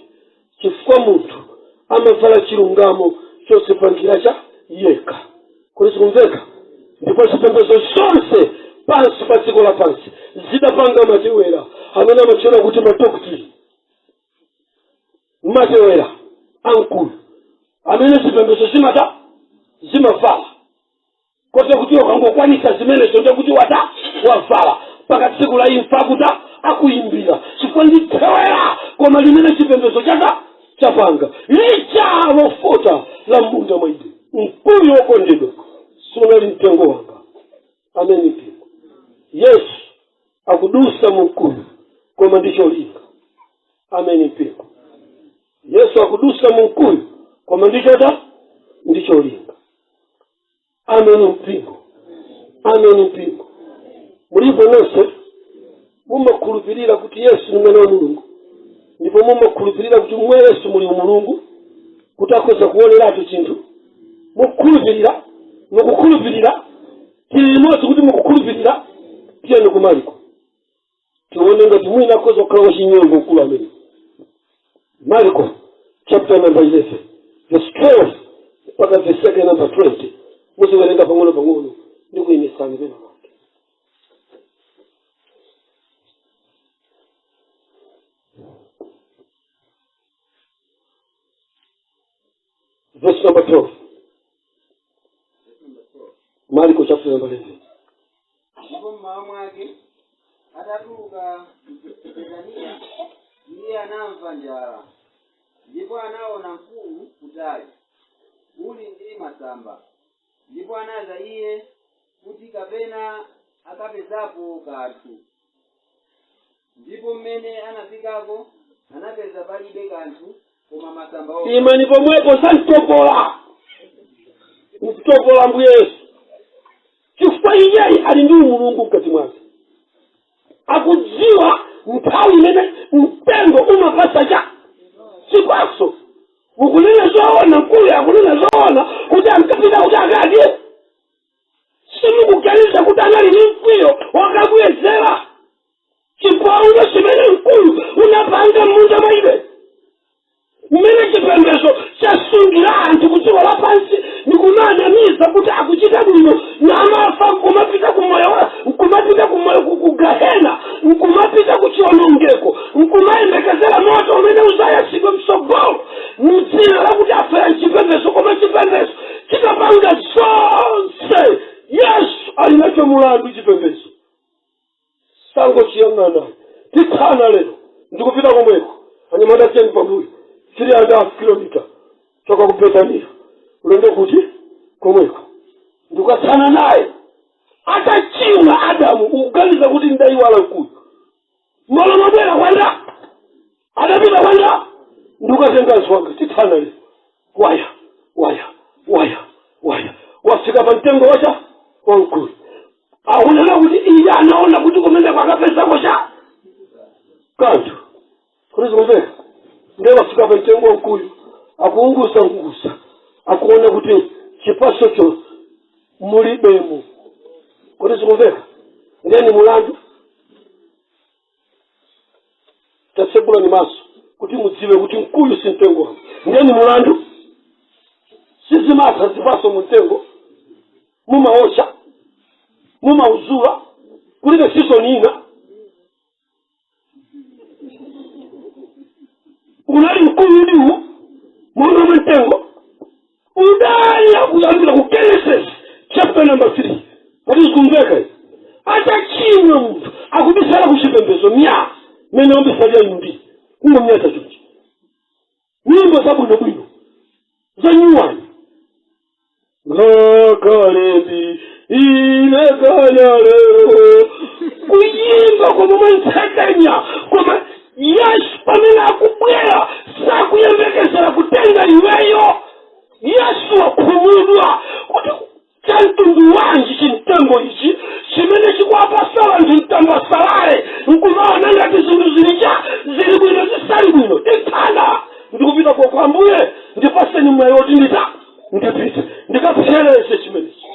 chifukwa munthu amavala chilungamo chodzipangira cha yekha. Kodi sikumveka? Ndipo zipembedzo zonse pansi pa dziko lapansi zidapanga matewera amene amatchedwa kuti madoctrine, matewera amkulu amene zipembedzo zimata zimavala, kote kuti ukangokwanisa zimenezo ndekuti wata wavala mpaka tsiku la imfa, akuta akuyimbira, chifukwa ndi thewera koma limene chipembedzo chata chapanga lija lofota la m'munda mwa Edeni. Mkuyu wokondedwa sunali mtengo wanga. Ameni mpingo. Yesu akudusa mu mkuyu koma ndi cholinga. Ameni mpingo. Yesu akudusa mu mkuyu koma ndichota ndi cholinga. Ameni mpingo. Ameni mpingo. Mulipo nonse mumakhulupirira kuti Yesu ni mwana wa Mulungu, ndipo mumakhulupirira kuti mwa Yesu muli umulungu, kuti akhoza kuoneratu chinthu? Mukukhulupirira? Mukukhulupirira? Tili limodzi kuti mukukhulupirira? Tiyeni ku Mariko, tione ngati mwina akhoza kukhala wachinyengo mkulu amene. Mariko chapter number 11 verse 12 mpaka verse yake number 20. Muziwerenga pang'ono pang'ono ndi kuyimisani pena pake. Verse number 12, Mariko chapter number 11. Ndipo mmawa mwake, atatuluka Betaniya, iye anamva njala. Ndipo anaona mkuyu kutali, uli ndi masamba, ndipo anadza iye kuti kapena akapezapo kanthu. Ndipo mmene anafikako, anapeza palibe kanthu koma masamba okha. Imani pomwepo. Santopola mtopola Ambuye Yesu, chifukwa iyeyi ali ndi umulungu mkati mwake, akudziwa nthawi imene mtengo umapasa cha chipatso. Mukunena zoona, mkulu akunena zoona kuti ankapita kuti akadye. Simukuganiza kuti anali ndi mkwiyo wakabwezera chipongwe chimene mkuyu unapanga m'munda mwa Edeni, mmene chipembedzo chasungira anthu ku dziko lapansi ndikumanamiza kuti akuchita bwino, namafa nkumapita kumoyo nkumapita kumoyo ku gahena, nkumapita ku chiwonongeko, nkumayembekezera moto umene uzayasidwe mtsogolo mdzina lakuti afera mchipembedzo? Koma chipembedzo chitapanga zonse, Yesu ali nacho mulandu chipembedzo, sangochiyang'ana. Titsana lero ndikupita komweko. Anyamata, tiyeni pambuyo, 3.5 kilomita choka ku Betaniya, ulendo kuti komweko ndikukatsana naye atachimwa Adamu. Ukuganiza kuti ndayiwala mkuyu malo mabwera kwanda adapita kwanda ndikukatenga nzwanga. Titsana lero. Waya waya waya waya, wafika pa mtengo wacha wamkuyu. Akunena kuti iye anaona kuti kumene kwakapezako cha kanthu. Kuti zikumveka? Ndiye wafika pa mtengo wamkuyu, akuunguza unguza, akuona kuti chipatsocho mulibemo. Kuti zikumveka? Ndiye ni mulandu. Tatsegulani maso kuti mudziwe kuti mkuyu si mtengo wanu. Ndiye ni mulandu. Sizimatha zipatso mu mtengo, mumaocha, mumauzula, kulibe season ina. Unali mkuyu udiwu monga mwa mtengo udali akuyambira ku Genesis chapter number 3. Kodi zikumveka izi? Atachimwa munthu akubisala ku chipembedzo, mya mene wambisalira inu ndi kungomnyasa chonchi, nyimbo zabwinobwino za nyuwani, ngakhalebi ilekanya lero kuyimba koma mwantsekenya. Koma Yesu pamene akubwera sakuyembekezera kutenga iweyo. Yesu wakhumudwa kuti cha mtundu wanji chimtengo ichi chimene chikuwapasa anthu mtambasalale. Zili bwino, zisali bwino, tithana ndikupita kwa Ambuye. Ndipaseni mwayi woti ndipite ndikapsereze chimenechi.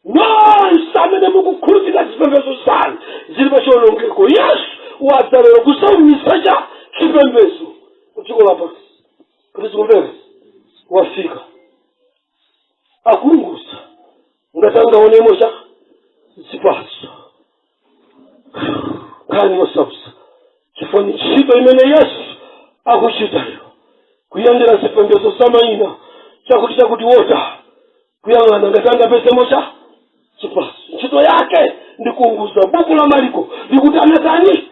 Nonse amene mukukhulupirira zipembedzo zanu zili pa chiwonongeko. Yesu wadza lero kusaumitsa cha chipembedzo ku dziko lapansi. Kuti zikumveka, wafika akunguza ngati angaonemo cha zipatso. Nkhani yosausa, chifukwa ni ntchito imene Yesu akuchitayo, kuyendera zipembedzo za mayina, chakuti chakuti wota, kuyang'ana ngati angapezemo cha chipatso. Ntchito yake ndi kuunguza. Buku la Mariko likuti anatani?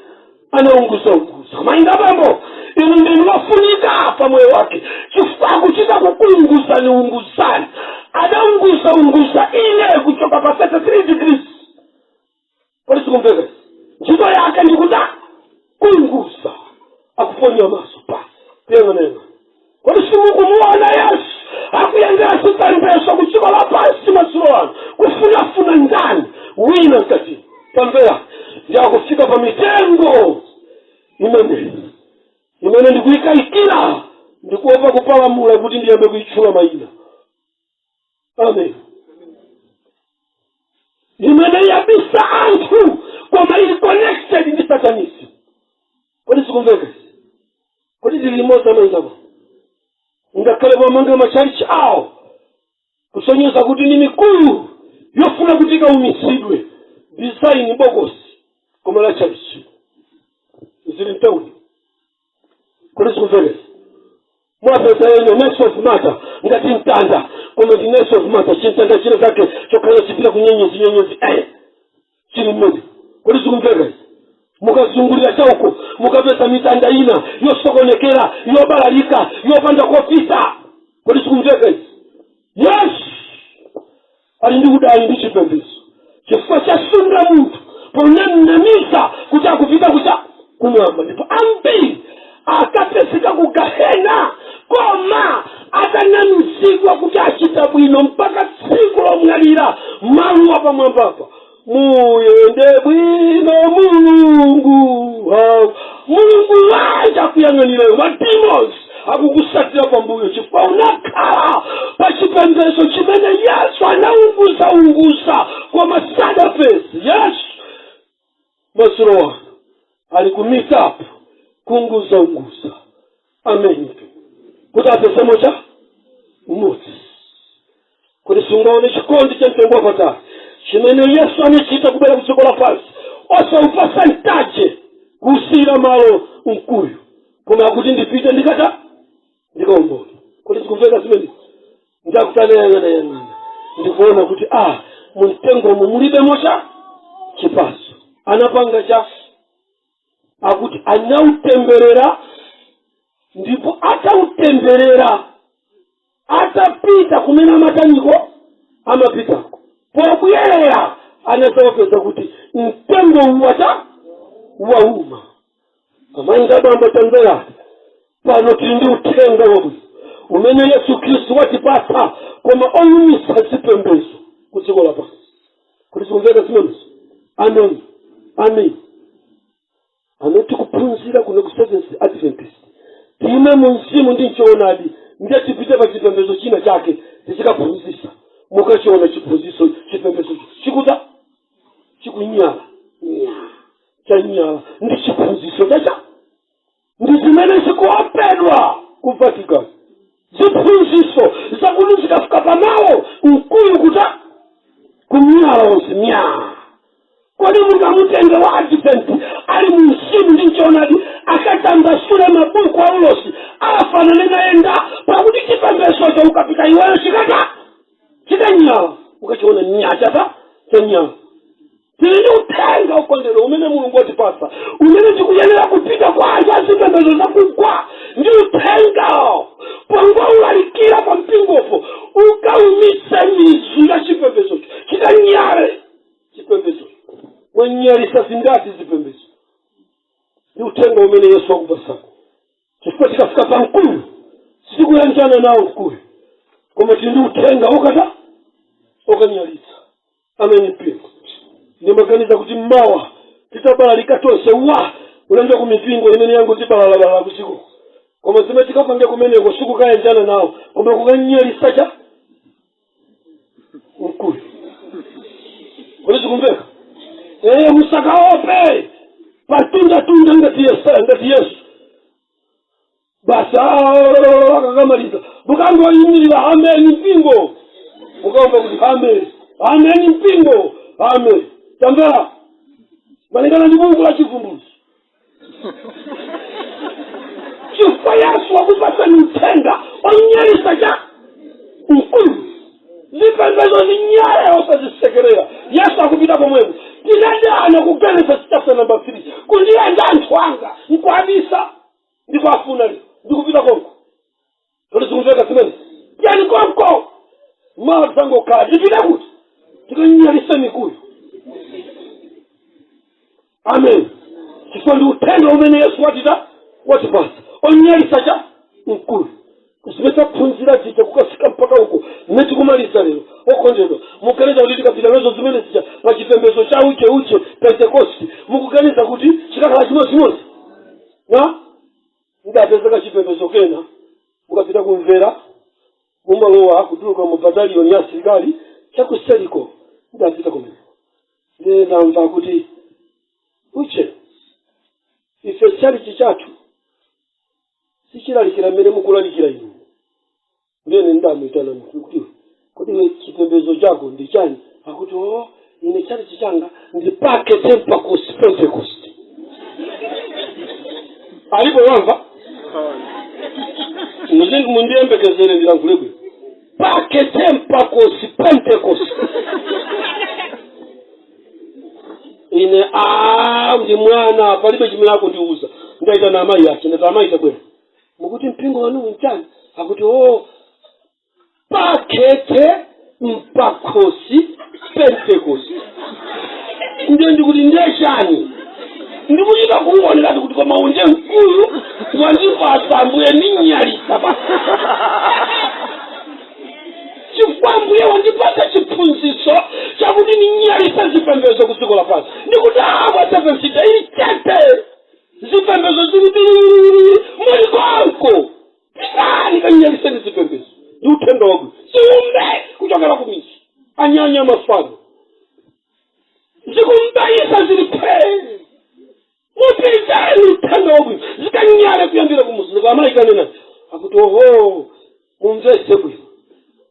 Anaunguzaunguza. Mayinga bambo, inu ndinu lofunika pa moyo wake, chifukwa akuchita kukuunguzani unguzani. Adaunguzaunguza ine kuchoka pa 33 degrees. Kodi sikumveka? Ntchito yake ndikuta kuunguza, akuponya maso pa kuyang'anayang'ana. Kodi simukumuona Yesu akuyendera zipembedzo ku dziko lapansi madzulo ano, kufunafuna ndani wina mkati? Tamvera, ndi akufika pa mitengo imeneyi imene ndikuyikayikira, ndikuopa kupalamula kuti ndiyambe kuyitchula mayina. Amen. Imene yabisa anthu koma ili connected ndi satanism. Kodi sikumveka? Kodi tili limodzi, amayingako? Ngakhale pamanga machalichi awo kusonyeza kuti ni mikulu yofuna kuti ikaumitsidwe, design bokosi koma la chalichi, zili mtauni. Kodi sikumveka? Mwapeza eno nest of matter ngati mtanda, koma ndi nest of matter, chimtanda china chake chokhala chipita kunyenyezi nyenyezi, chili mmene. Kodi sikumveka? Mukazungulira chauko mukapeza mitanda ina yosokonekera, yobalalika, yopanda kopita. Kodi sikumveka izi? Yes, ali ndi kudali ndi chipembedzo chifukwa chasunga munthu ponamnamiza kuti akupita kucha kumwamba, ndipo ambiri akapezeka ku gahena koma atanamizidwa kuti achita bwino mpaka tsiku lomwalira. Maluwa pamwambapa, muyende bwino. Mulungu wawo, Mulungu wanja akuyang'anirayo, ma demons akukusatira pambuyo chifukwa unakhala pa chipembedzo chimene Yesu anaunguzaunguza koma sadapeze. Yesu madzulo wano ali ku meet up kuunguzaunguza, amen, kuti apezemo cha mmodzi. Kuti sungaone chikondi cha mtengo wapatali chimene Yesu anachita kubwera ku dziko lapansi, osaupasa mtaje, kusiyira malo mkuyu, koma akuti ndipite ndikata ndikaombole. Kuti zikumveka zimene ndakuti anayang'anayang'ana ndikuona kuti a mumtengomo mulibemo cha chipaso. Anapanga cha akuti anautemberera, ndipo atautemberera, atapita kumene amataniko amapitako, pobwerera anadzawapeza kuti mtengo uwata wauma. Amayi ngabambo, tamvera, pano tili ndi uthenga wabwino umene Yesu Khristu watipatsa, koma owumisa zipembedzo ku dziko lapansi. Kuti zikumveka zimenezo? Amen, amen. Amene tikuphunzira kuno ku Seventh Adventist, tiyime mu mzimu ndi mchoonadi, ndiye tipite pa chipembedzo china chake tizikaphunzitsa. Mukachiona chiphunzitso, chipembedzo chikuta chikunyala nya chanyala ndi chiphunzitso chacha, ndi zimene zikuopedwa ku Vatican, ziphunzitso zakuti zikafika pamawo mkuyu kuta kumnyala wonse mya. Kodi mungamutenge wa Advent ali mu mzimu ndi mchoonadi akatambasule mabuku a ulosi afanane naye nda? Pakuti chipembezocho ukapita iweyo chikata chikanyala, ukachiona nyachata chanyala. Tili ndi uthenga ukondero umene Mulungu watipatsa, umene tikuyenera kupita kwa anthu azipembedzo zakugwa ndi uthengawo. Pongowulalikira pa mpingopo, ukaumitse mizu ya chipembezocho, chikanyale chipembedzo. Wanyalisa zingati zipembedzo ndi uthenga umene Yesu akupasako? Chifukwa tikafika pa mkuyu sitikuyanjana nawo mkuyu, koma tili ndi uthenga okata okanyalitsa. Amene mpingo, ndimaganiza kuti mmawa titabalalika tonse wa Ulendo ku mipingo imene yanguti balalabalala kudziko, koma zimene tikapange kumeneko sikukayanjana nawo, koma kukanyalisa cha mkuyu. Kodi zikumveka? Ee, musakaope patundatunda ngati Yesaya, ngati Yesu. Basi akakamaliza, mukangoyimirira, "Ameni mpingo," mukamva kuti, "Ameni, ameni mpingo, amen." Tamvera, malingana ndi buku la Chivumbulutso, chifukwa Yesu wakupasani uthenga onyalisa cha mkuyu, zipembedzo zinyale, osazisekerera. Yesu akupita komweko. Tinadana ku Genesis chapter number 3, kundiyenda anthu anga nkuabisa, ndikuafuna lero, ndikupita konko. Kodi zikumveka zimene? Tiyani konko, mawa tizangokhala. Tipite kuti? Tikanyalise mikuyu. Amen. Chifukwa ndi uthenga umene Yesu watita watipasa, onyalisa cha mkuyu, zimene taphunzira zija kukafika mpaka uko mmene tikumaliza lero. Okondedwa, mukuganiza kuti tikapita nazo zimene zija pa chipembedzo cha uche uche Pentecost, mukuganiza kuti chikakhala chimodzimodzi? Na mudapezeka chipembedzo kena, mukapita kumvera, mumalowa kutuluka mu bataliyoni ya asilikali chakuseliko. Mudapita kumeneko, ndiye namva kuti uche, ife chalichi chathu sichilalikira mmene mukulalikira inu. Ndiyene ndamuyitana munthu kuti, "Kodi iwe chipembedzo chako ndi chani?" Akuti, "O, ine chalichi changa ndi Pakete Mpakosi Pentecost." Alipo wamva? Mundiyembekezere ndilankhule bwino. Pakete Mpakosi Pentecost. Ine a ndi mwana, palibe chimene akundiuza. Ndayitana amayi ache, ndati, "Amayi, tabwera. Mukuti mpingo wanu nchani?" Akuti, "O, Pakete Mpakhosi Pentecost." Ndiye ndikuti, "Ndiye chani?" Ndikuchita kuonekati kuti koma unje mkuyu wandipasa Ambuye, ndinyalisa basi, chifukwa Ambuye wandipasa chiphunzitso chakuti ndinyalisa zipembedzo ku dziko lapansi. Ndikuti abwa Seventh Day ili chete, zipembedzo zili bilibili, muli konko, pitani kanyaliseni zipembedzo ndi uthenga wabwino, ziumbe kuchokera ku mizi anyanya mafano zikumbayisa, zili phee. Mupizeni uthenga wabwino, zikanyale kuyambira kumuzi. Ndikamayikanena akuti, "Oho, mumvetse bwino,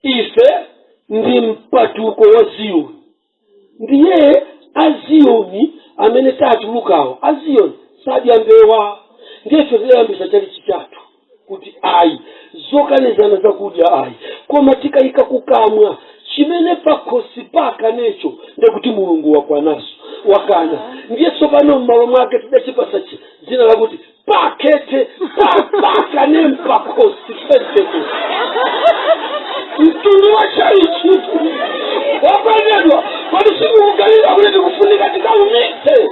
ife ndi mpatuko wa Ziyoni." Ndiye Aziyoni amene tatulukawo, Aziyoni sadya mbewa. Ndiye ife tidayambisa chalichi chathu kuti ayi, zokanizana zakudya ayi, koma tikayika kukamwa chimene pakhosi paka necho, ndekuti Mulungu wakwanaso wakana. Ndiye tsopano m'malo mwake tidachipasa dzina lakuti Pakete Papaka Nempakhosi Pentecost, mtundu wa chalichi. Wakondedwa, kodi sikukuganiza kuti tikufunika tikaumitse?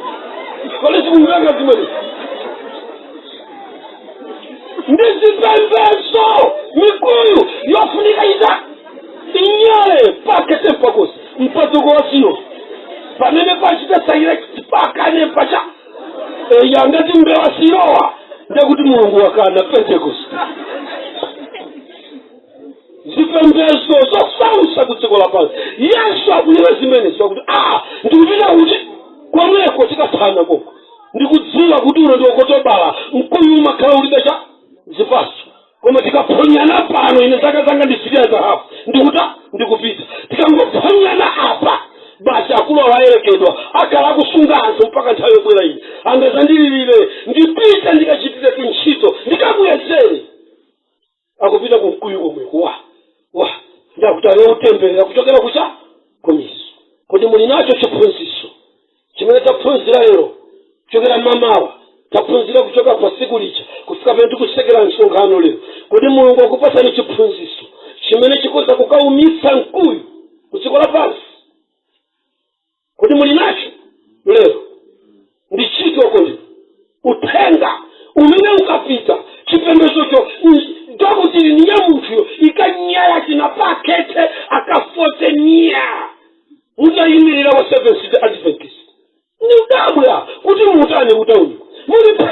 Kodi sikumveka zimene? Ndi zipembedzo, mikuyu yofunika ita inyale. Pakete Mpakosi, mpatuko wa Ziyoni, pamene pachita saire pakane pacha eya, ngati mbewa silowa, ndekuti Mulungu wakana Pentecost. Zipembedzo zosausa ku dziko lapansi. Yesu akunena zimenezo, akuti, "A, ndikupita kuti komweko tikathana koko. Ndikudziwa kuti uno ndiwokotobala, mkuyu umakhala ulibe cha zipaso, koma tikaphonyana pano, ine zaka zanga ndi 3.5, ndikuta ndikupita. Tikangophonyana apa basi, akulu awayerekedwa akhala akusunga anthu mpaka nthawi yobwera ine angazandililire. Ndipite ndikachitire ntchito, ndikabwezere." Akupita kumkuyu komweko, wa wa ndakuti aliutemberera kuchokera kucha kumiso. Kodi muli nacho chiphunzitso chimene taphunzira lero kuchokera mamawa, taphunzira kuchoka pa tsiku lija kufika pamene tikusekera msonkhano lero? Kodi Mulungu akupasani chiphunzitso chimene chikhoza kukaumitsa mkuyu ku dziko lapansi? Kodi muli nacho lero? Ndi chito kodi uthenga umene ukapita chipembezocho doctrine ya munthuyo ikanyala china pakete akafote niya mutayimirira wa Seventh Adventist, ni udabwa kuti mutani kutauniko muli phe.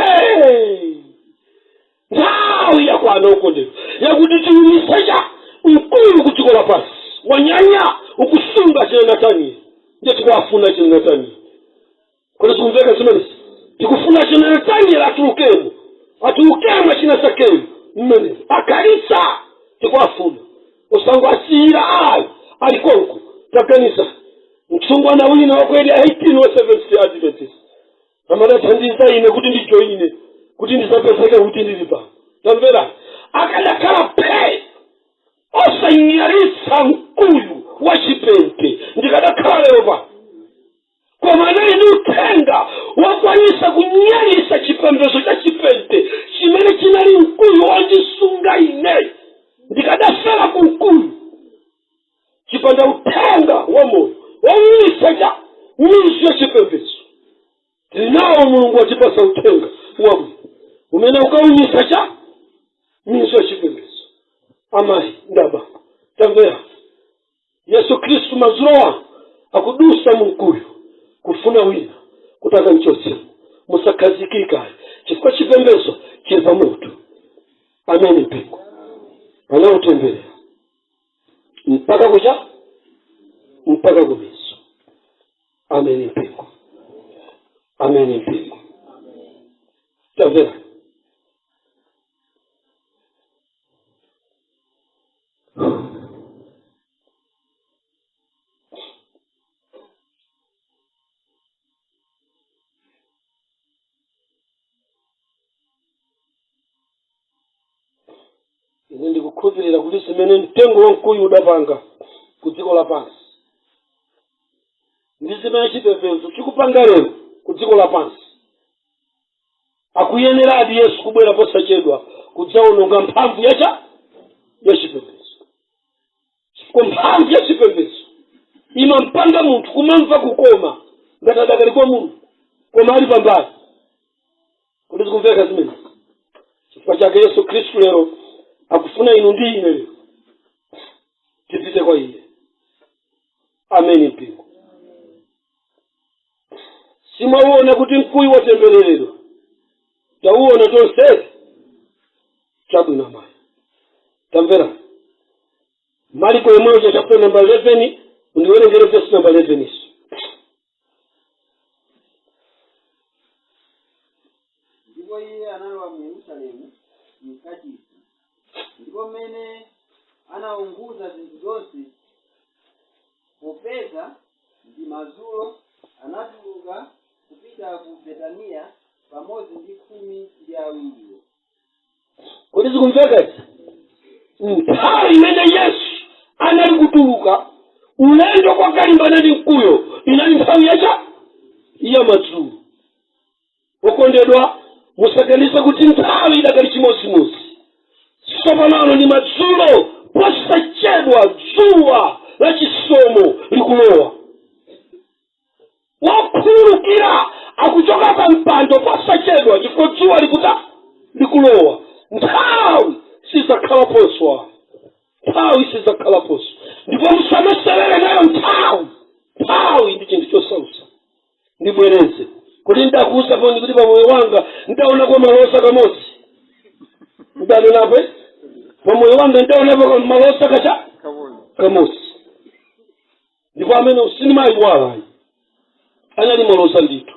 ana okondedwa, yakuti tiumise cha mkuyu ku dziko lapansi. Wanyanya ukusunga china Natanieli, ndiye tikuwafuna china Natanieli. Kodi zikumveka zimenezi? Tikufuna china Natanieli atulukemo, atulukemo china Zakeyu mmene akhalitsa, tikuwafuna, usangwasiyira ayi, ali konko. Taganiza, mtsungwana wina wakwedi 18 wa Seventh Adventist amadathandiza ine kuti ndijoine, kuti ndisapezeke kuti ndili pano. Tamvera, akadakhala phe osanyalitsa mkuyu wa chipente, ndikadakhala lero pano. Koma anali ndi uthenga wokwanisa kunyalitsa chipembedzo cha chipente chimene chinali mkuyu wondisunga ine. Ndikadafera ku mkuyu chipanda uthenga wa moyo wowumitsa cha mizu ya chipembedzo. Tili nawo, Mulungu watipasa uthenga wabwino umene ukawumitsa cha mizu ya chipembedzo. Amayi ndi abambo, tamvera, Yesu Khristu madzulo ano akudusa mu mkuyu kufuna wina kuti akamchotsemo. Musakhazikikayi, chifukwa chipembedzo chili pa moto. Amene mpingo anautemberera mpaka kucha, mpaka kumizu. Amene mpingo, amene mpingo, tamvera. Ine ndikukhulupirira kuti zimene mtengo wamkuyu udapanga ku dziko lapansi ndi zimene chipembedzo chikupanga lero ku dziko lapansi, akuyeneradi Yesu kubwera posachedwa kudzaononga mphamvu yacha ya chipembedzo, chifukwa mphamvu ya chipembedzo imampanga munthu kumamva kukoma ngati adakali kwa Mulungu, koma ali pambali. Kodi zikumveka zimene? Chifukwa chake Yesu Khristu lero akufuna inu ndi ine lero tipite kwa iye. Ameni mpingo, simwauona kuti mkuyu watembereredwa? Tauona tonse. Chabwino amayi, tamvera Mariko yomweyo chapter number 11, undiwerengere verse number 11 iso. Ndipo iye analowa mu Yerusalemu mkachisi, ndipo mmene anaunguza zinthu zonse, popeza ndi madzulo, anatuluka kupita ku Betaniya pamodzi ndi 12wo. Kodi zikumveka izi? Nthawi imene Yesu anali kutuluka ulendo kwakalimbana ndi mkuyo inali nthawi yacha ya madzulo. Okondedwa, musaganize kuti nthawi idakali chimodzimodzi. Tsopano ndi madzulo, posachedwa dzuwa la chisomo likulowa. Wokhululukira akuchoka pa mpando posachedwa, chifukwa dzuwa likuta likulowa. Nthawi sizakhalaponso, nthawi sizakhalaponso, ndipo musamaserere nayo nthawi. Nthawi ndi chinthu chosausa. Ndibwereze kuti ndakuuza poni kuti pamoyo wanga ndaonako maloza kamodzi. Ndanenapo pamoyo wanga ndaonapo maloza kacha kamodzi, ndipo amene sindimayiwala anali maloza ndithu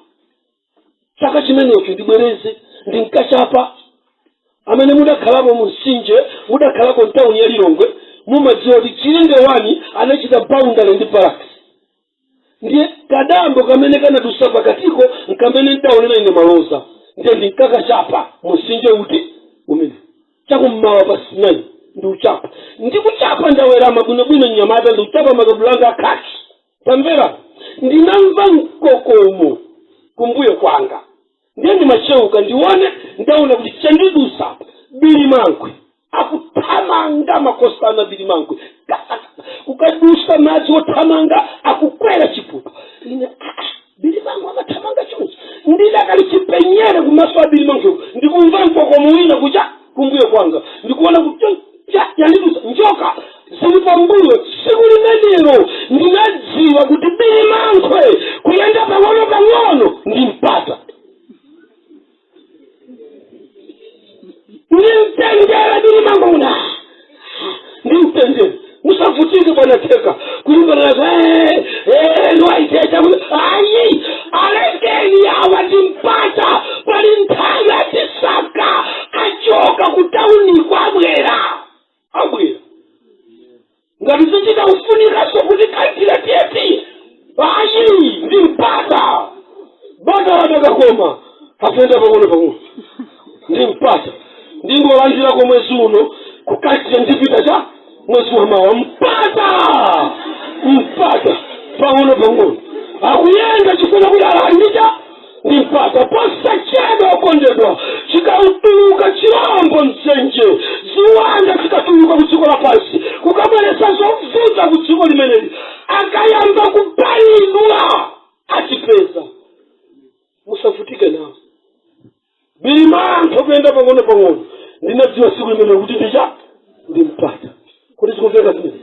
chaka chimenecho. Ndibwereze, ndinkachapa. Amene mudakhalapo mu Msinje, mudakhalako mtawuni ya Lilongwe, mumadziwa kuti Chilinde 1 anachita boundary ndi Barracks. Ndiye kadambo kamene kanadusa pakatiko nkamene ndaonera ine maloza. Ndiye ndinkakachapa mumsinje uti umene chakummawa pa Sinai. Ndiuchapa, ndikuchapa, ndawerama bwinobwino, mnyamata, ndikuchapa makabudula anga akhaki. Tamvera, ndinamva mkokomo kumbuyo kwanga, ndiye ndimacheuka ndione, ndaona kuti chandidusa Bilimankwe akuthamanga, makosana Bilimankwe kukadusa madzi othamanga akukwera chipupa. Ine, ah, Bilimankwe amathamanga chonchi? Ndidakali chipenyere kumaso a Bilimankwe, ndikumva mkokomo wina kucha kumbuyo kwanga, ndikuona kuti yandidusa njoka zili pambuyo. Tsiku limenelo ndinadziwa kuti Bilimankwe kuyenda pang'ono pang'ono ndi mpata. Ndi mtendere bilimanguna, ndi mtendere. Musavutike bwana Theka kulimbana nazo. Niwaitecha ayi, alekeni awa, ndi mpata. Pali nthawi atisaka achoka kutauniko, abwera, abwera. Ngati zichita kufunikanso kuti kanthira tiyetiye, ayi, ndi mpata. Bata wadakakoma apenda pang'ono pang'ono, ndi mpata. Ndingolandirako mwezi uno kukatira, ndipita cha mwezi wa mawa. Mpata, mpata, pang'ono pang'ono akuyenda chifuna kuti alandita, ndi mpata. Posachedwa okondedwa, chikautuluka chirombo mdzenje, ziwanda zikatuluka ku dziko lapansi kukabweretsa zovuta ku dziko limeneli, akayamba kubalidwa atipeza. Musavutike nawo, bilimantho kuyenda pang'ono pang'ono. Ndinadziwa siku limene kuti ndicha ndi mpata. Kuti zikumveka zimene,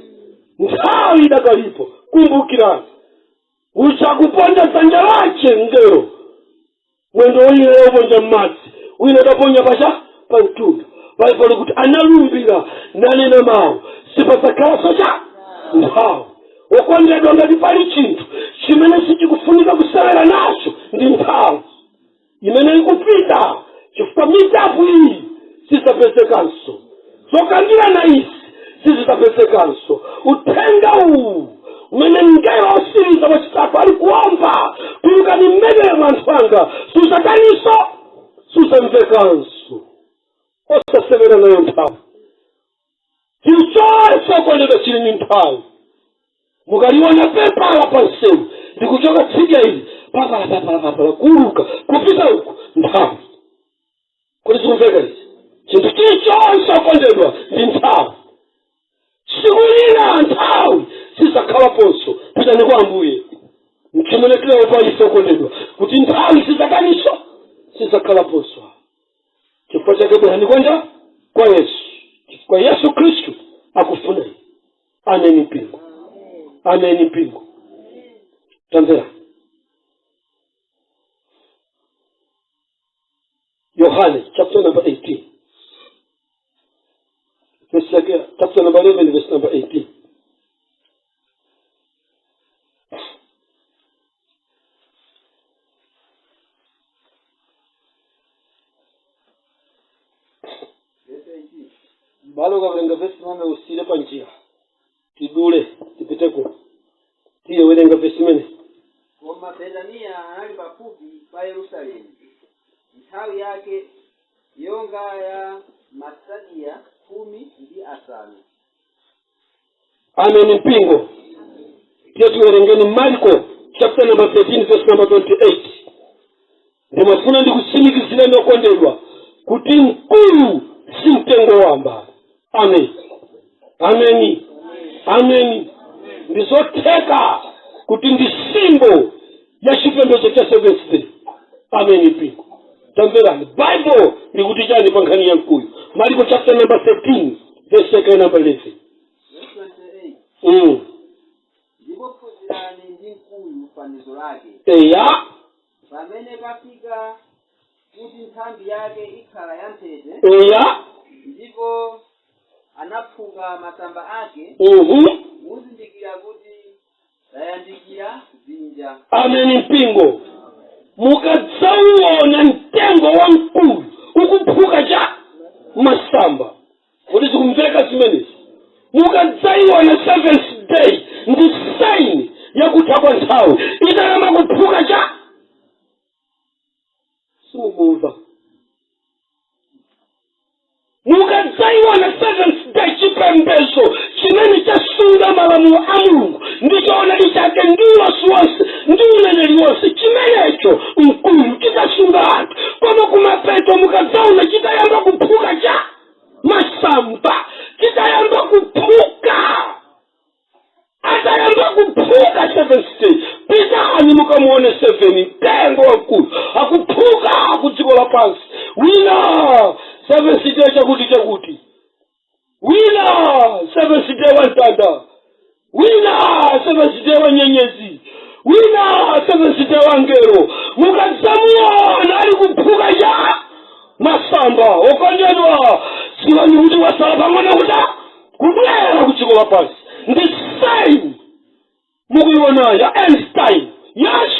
nthawi idakalipo. Kumbukirani uchakuponda dzanja lache mngelo, mwendo wina yoponja m'madzi, wina adaponya pacha pa mtunda. Baibulo likuti analumbira nanena mawu, sipadzakhalanso cha nthawi. Okondedwa, ngati pali chinthu chimene sichikufunika kusewera nacho ndi nthawi imene ikupita, chifukwa mitapu iyi sizapezekanso, zokambirana izi sizidzapezekanso. Uthenga uwu umene mngelo osiriza wachitatu ali kuomba, tulukani mmenemo anthu anga, suzakaninso, suzamvekanso. Osasewera nayo nthawi. Chilichonse okondedwa chili ndi nthawi. Mukaliona pepala pa msewu ndikuchoka tsidya ili, papala papala papala, kuuluka kupita uku, nthawi. Kuti zikumveka izi? Chinthu chilichonse okondedwa ndi nthawi. Tsiku lina nthawi sizakhalaponso. Pitani kwa Ambuye. Mchimene tilaopa ife okondedwa kuti nthawi sizakaninso, sizakhalaponso. Chifukwa chake bwerani kwanja kwa Yesu, chifukwa Yesu Khristu akufuna inu. Ameni mpingo, ameni mpingo. Tamvera Yohane chapter number 18 verse yake, chapter number 11 verse number 18. Bale, ukawerenga vesi imene usire pa njira, tidule tipiteko. Tiye, werenga vesi imene. Koma Betaniya anali pafupi pa Yerusalemu, nthawi yake yonga ya masitadiya 15. Amen mpingo. Tiye tiwerengeni Marko chapter number 13 verse number 28. Ndimafuna ndikutsimikizireni okondedwa kuti mkuyu si mtengo wamba. Amen, ameni, ameni. Ndizotheka kuti ndi symbol ya chipembedzo cha Seventh Day. Amen mpingo. Tamverani Bible likuti chani pa nkhani ya mkuyu. Marko chapter number 13 verse yake number 11. Verse 28. Ndipo phunzirani ndi mkuyu fanizo lake. Pamene pafika kuti nthambi yake ikhala yanthete, ndipo anaphuka masamba ake, muzindikira kuti tayandikira dzinja. Ameni mpingo. Mukadzauona mtengo wa mkuyu ukuphuka cha masamba, kuti zikumveka zimenezi? Mukadzaiona Seventh Day ndi sign yakutha kwa nthawi, itayamba kuphuka cha, simukumva? Mukadzaiona Seventh Day, chipembedzo chimene chasunga malamulo a Mulungu ndi choonadi chake ndi ulosi wonse ndi uneneri wonse, chimenecho mkuyu chidzasunga anthu. Koma kumapeto mukadzaona chitayamba kuphuka cha masamba, chitayamba kuphuka, atayamba kuphuka Seventh Day, pitani mukamuone seven mtengo wamkulu akuphuka ku dziko lapansi. Wina Seventh Day chakuti chakuti, wina Seventh Day wa mtanda, wina Seventh Day wa nyenyezi, wina Seventh Day wa ngelo. Mukadzamuona ali kuphuka cha Masamba okondedwa, dziwani kuti wasala pang'ono kuti kubwera ku dziko lapansi. Ndi sign mukuiona ya end time. Yes,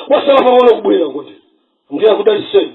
wasala pang'ono kubwera. Kuti Ambuye akudaliseni.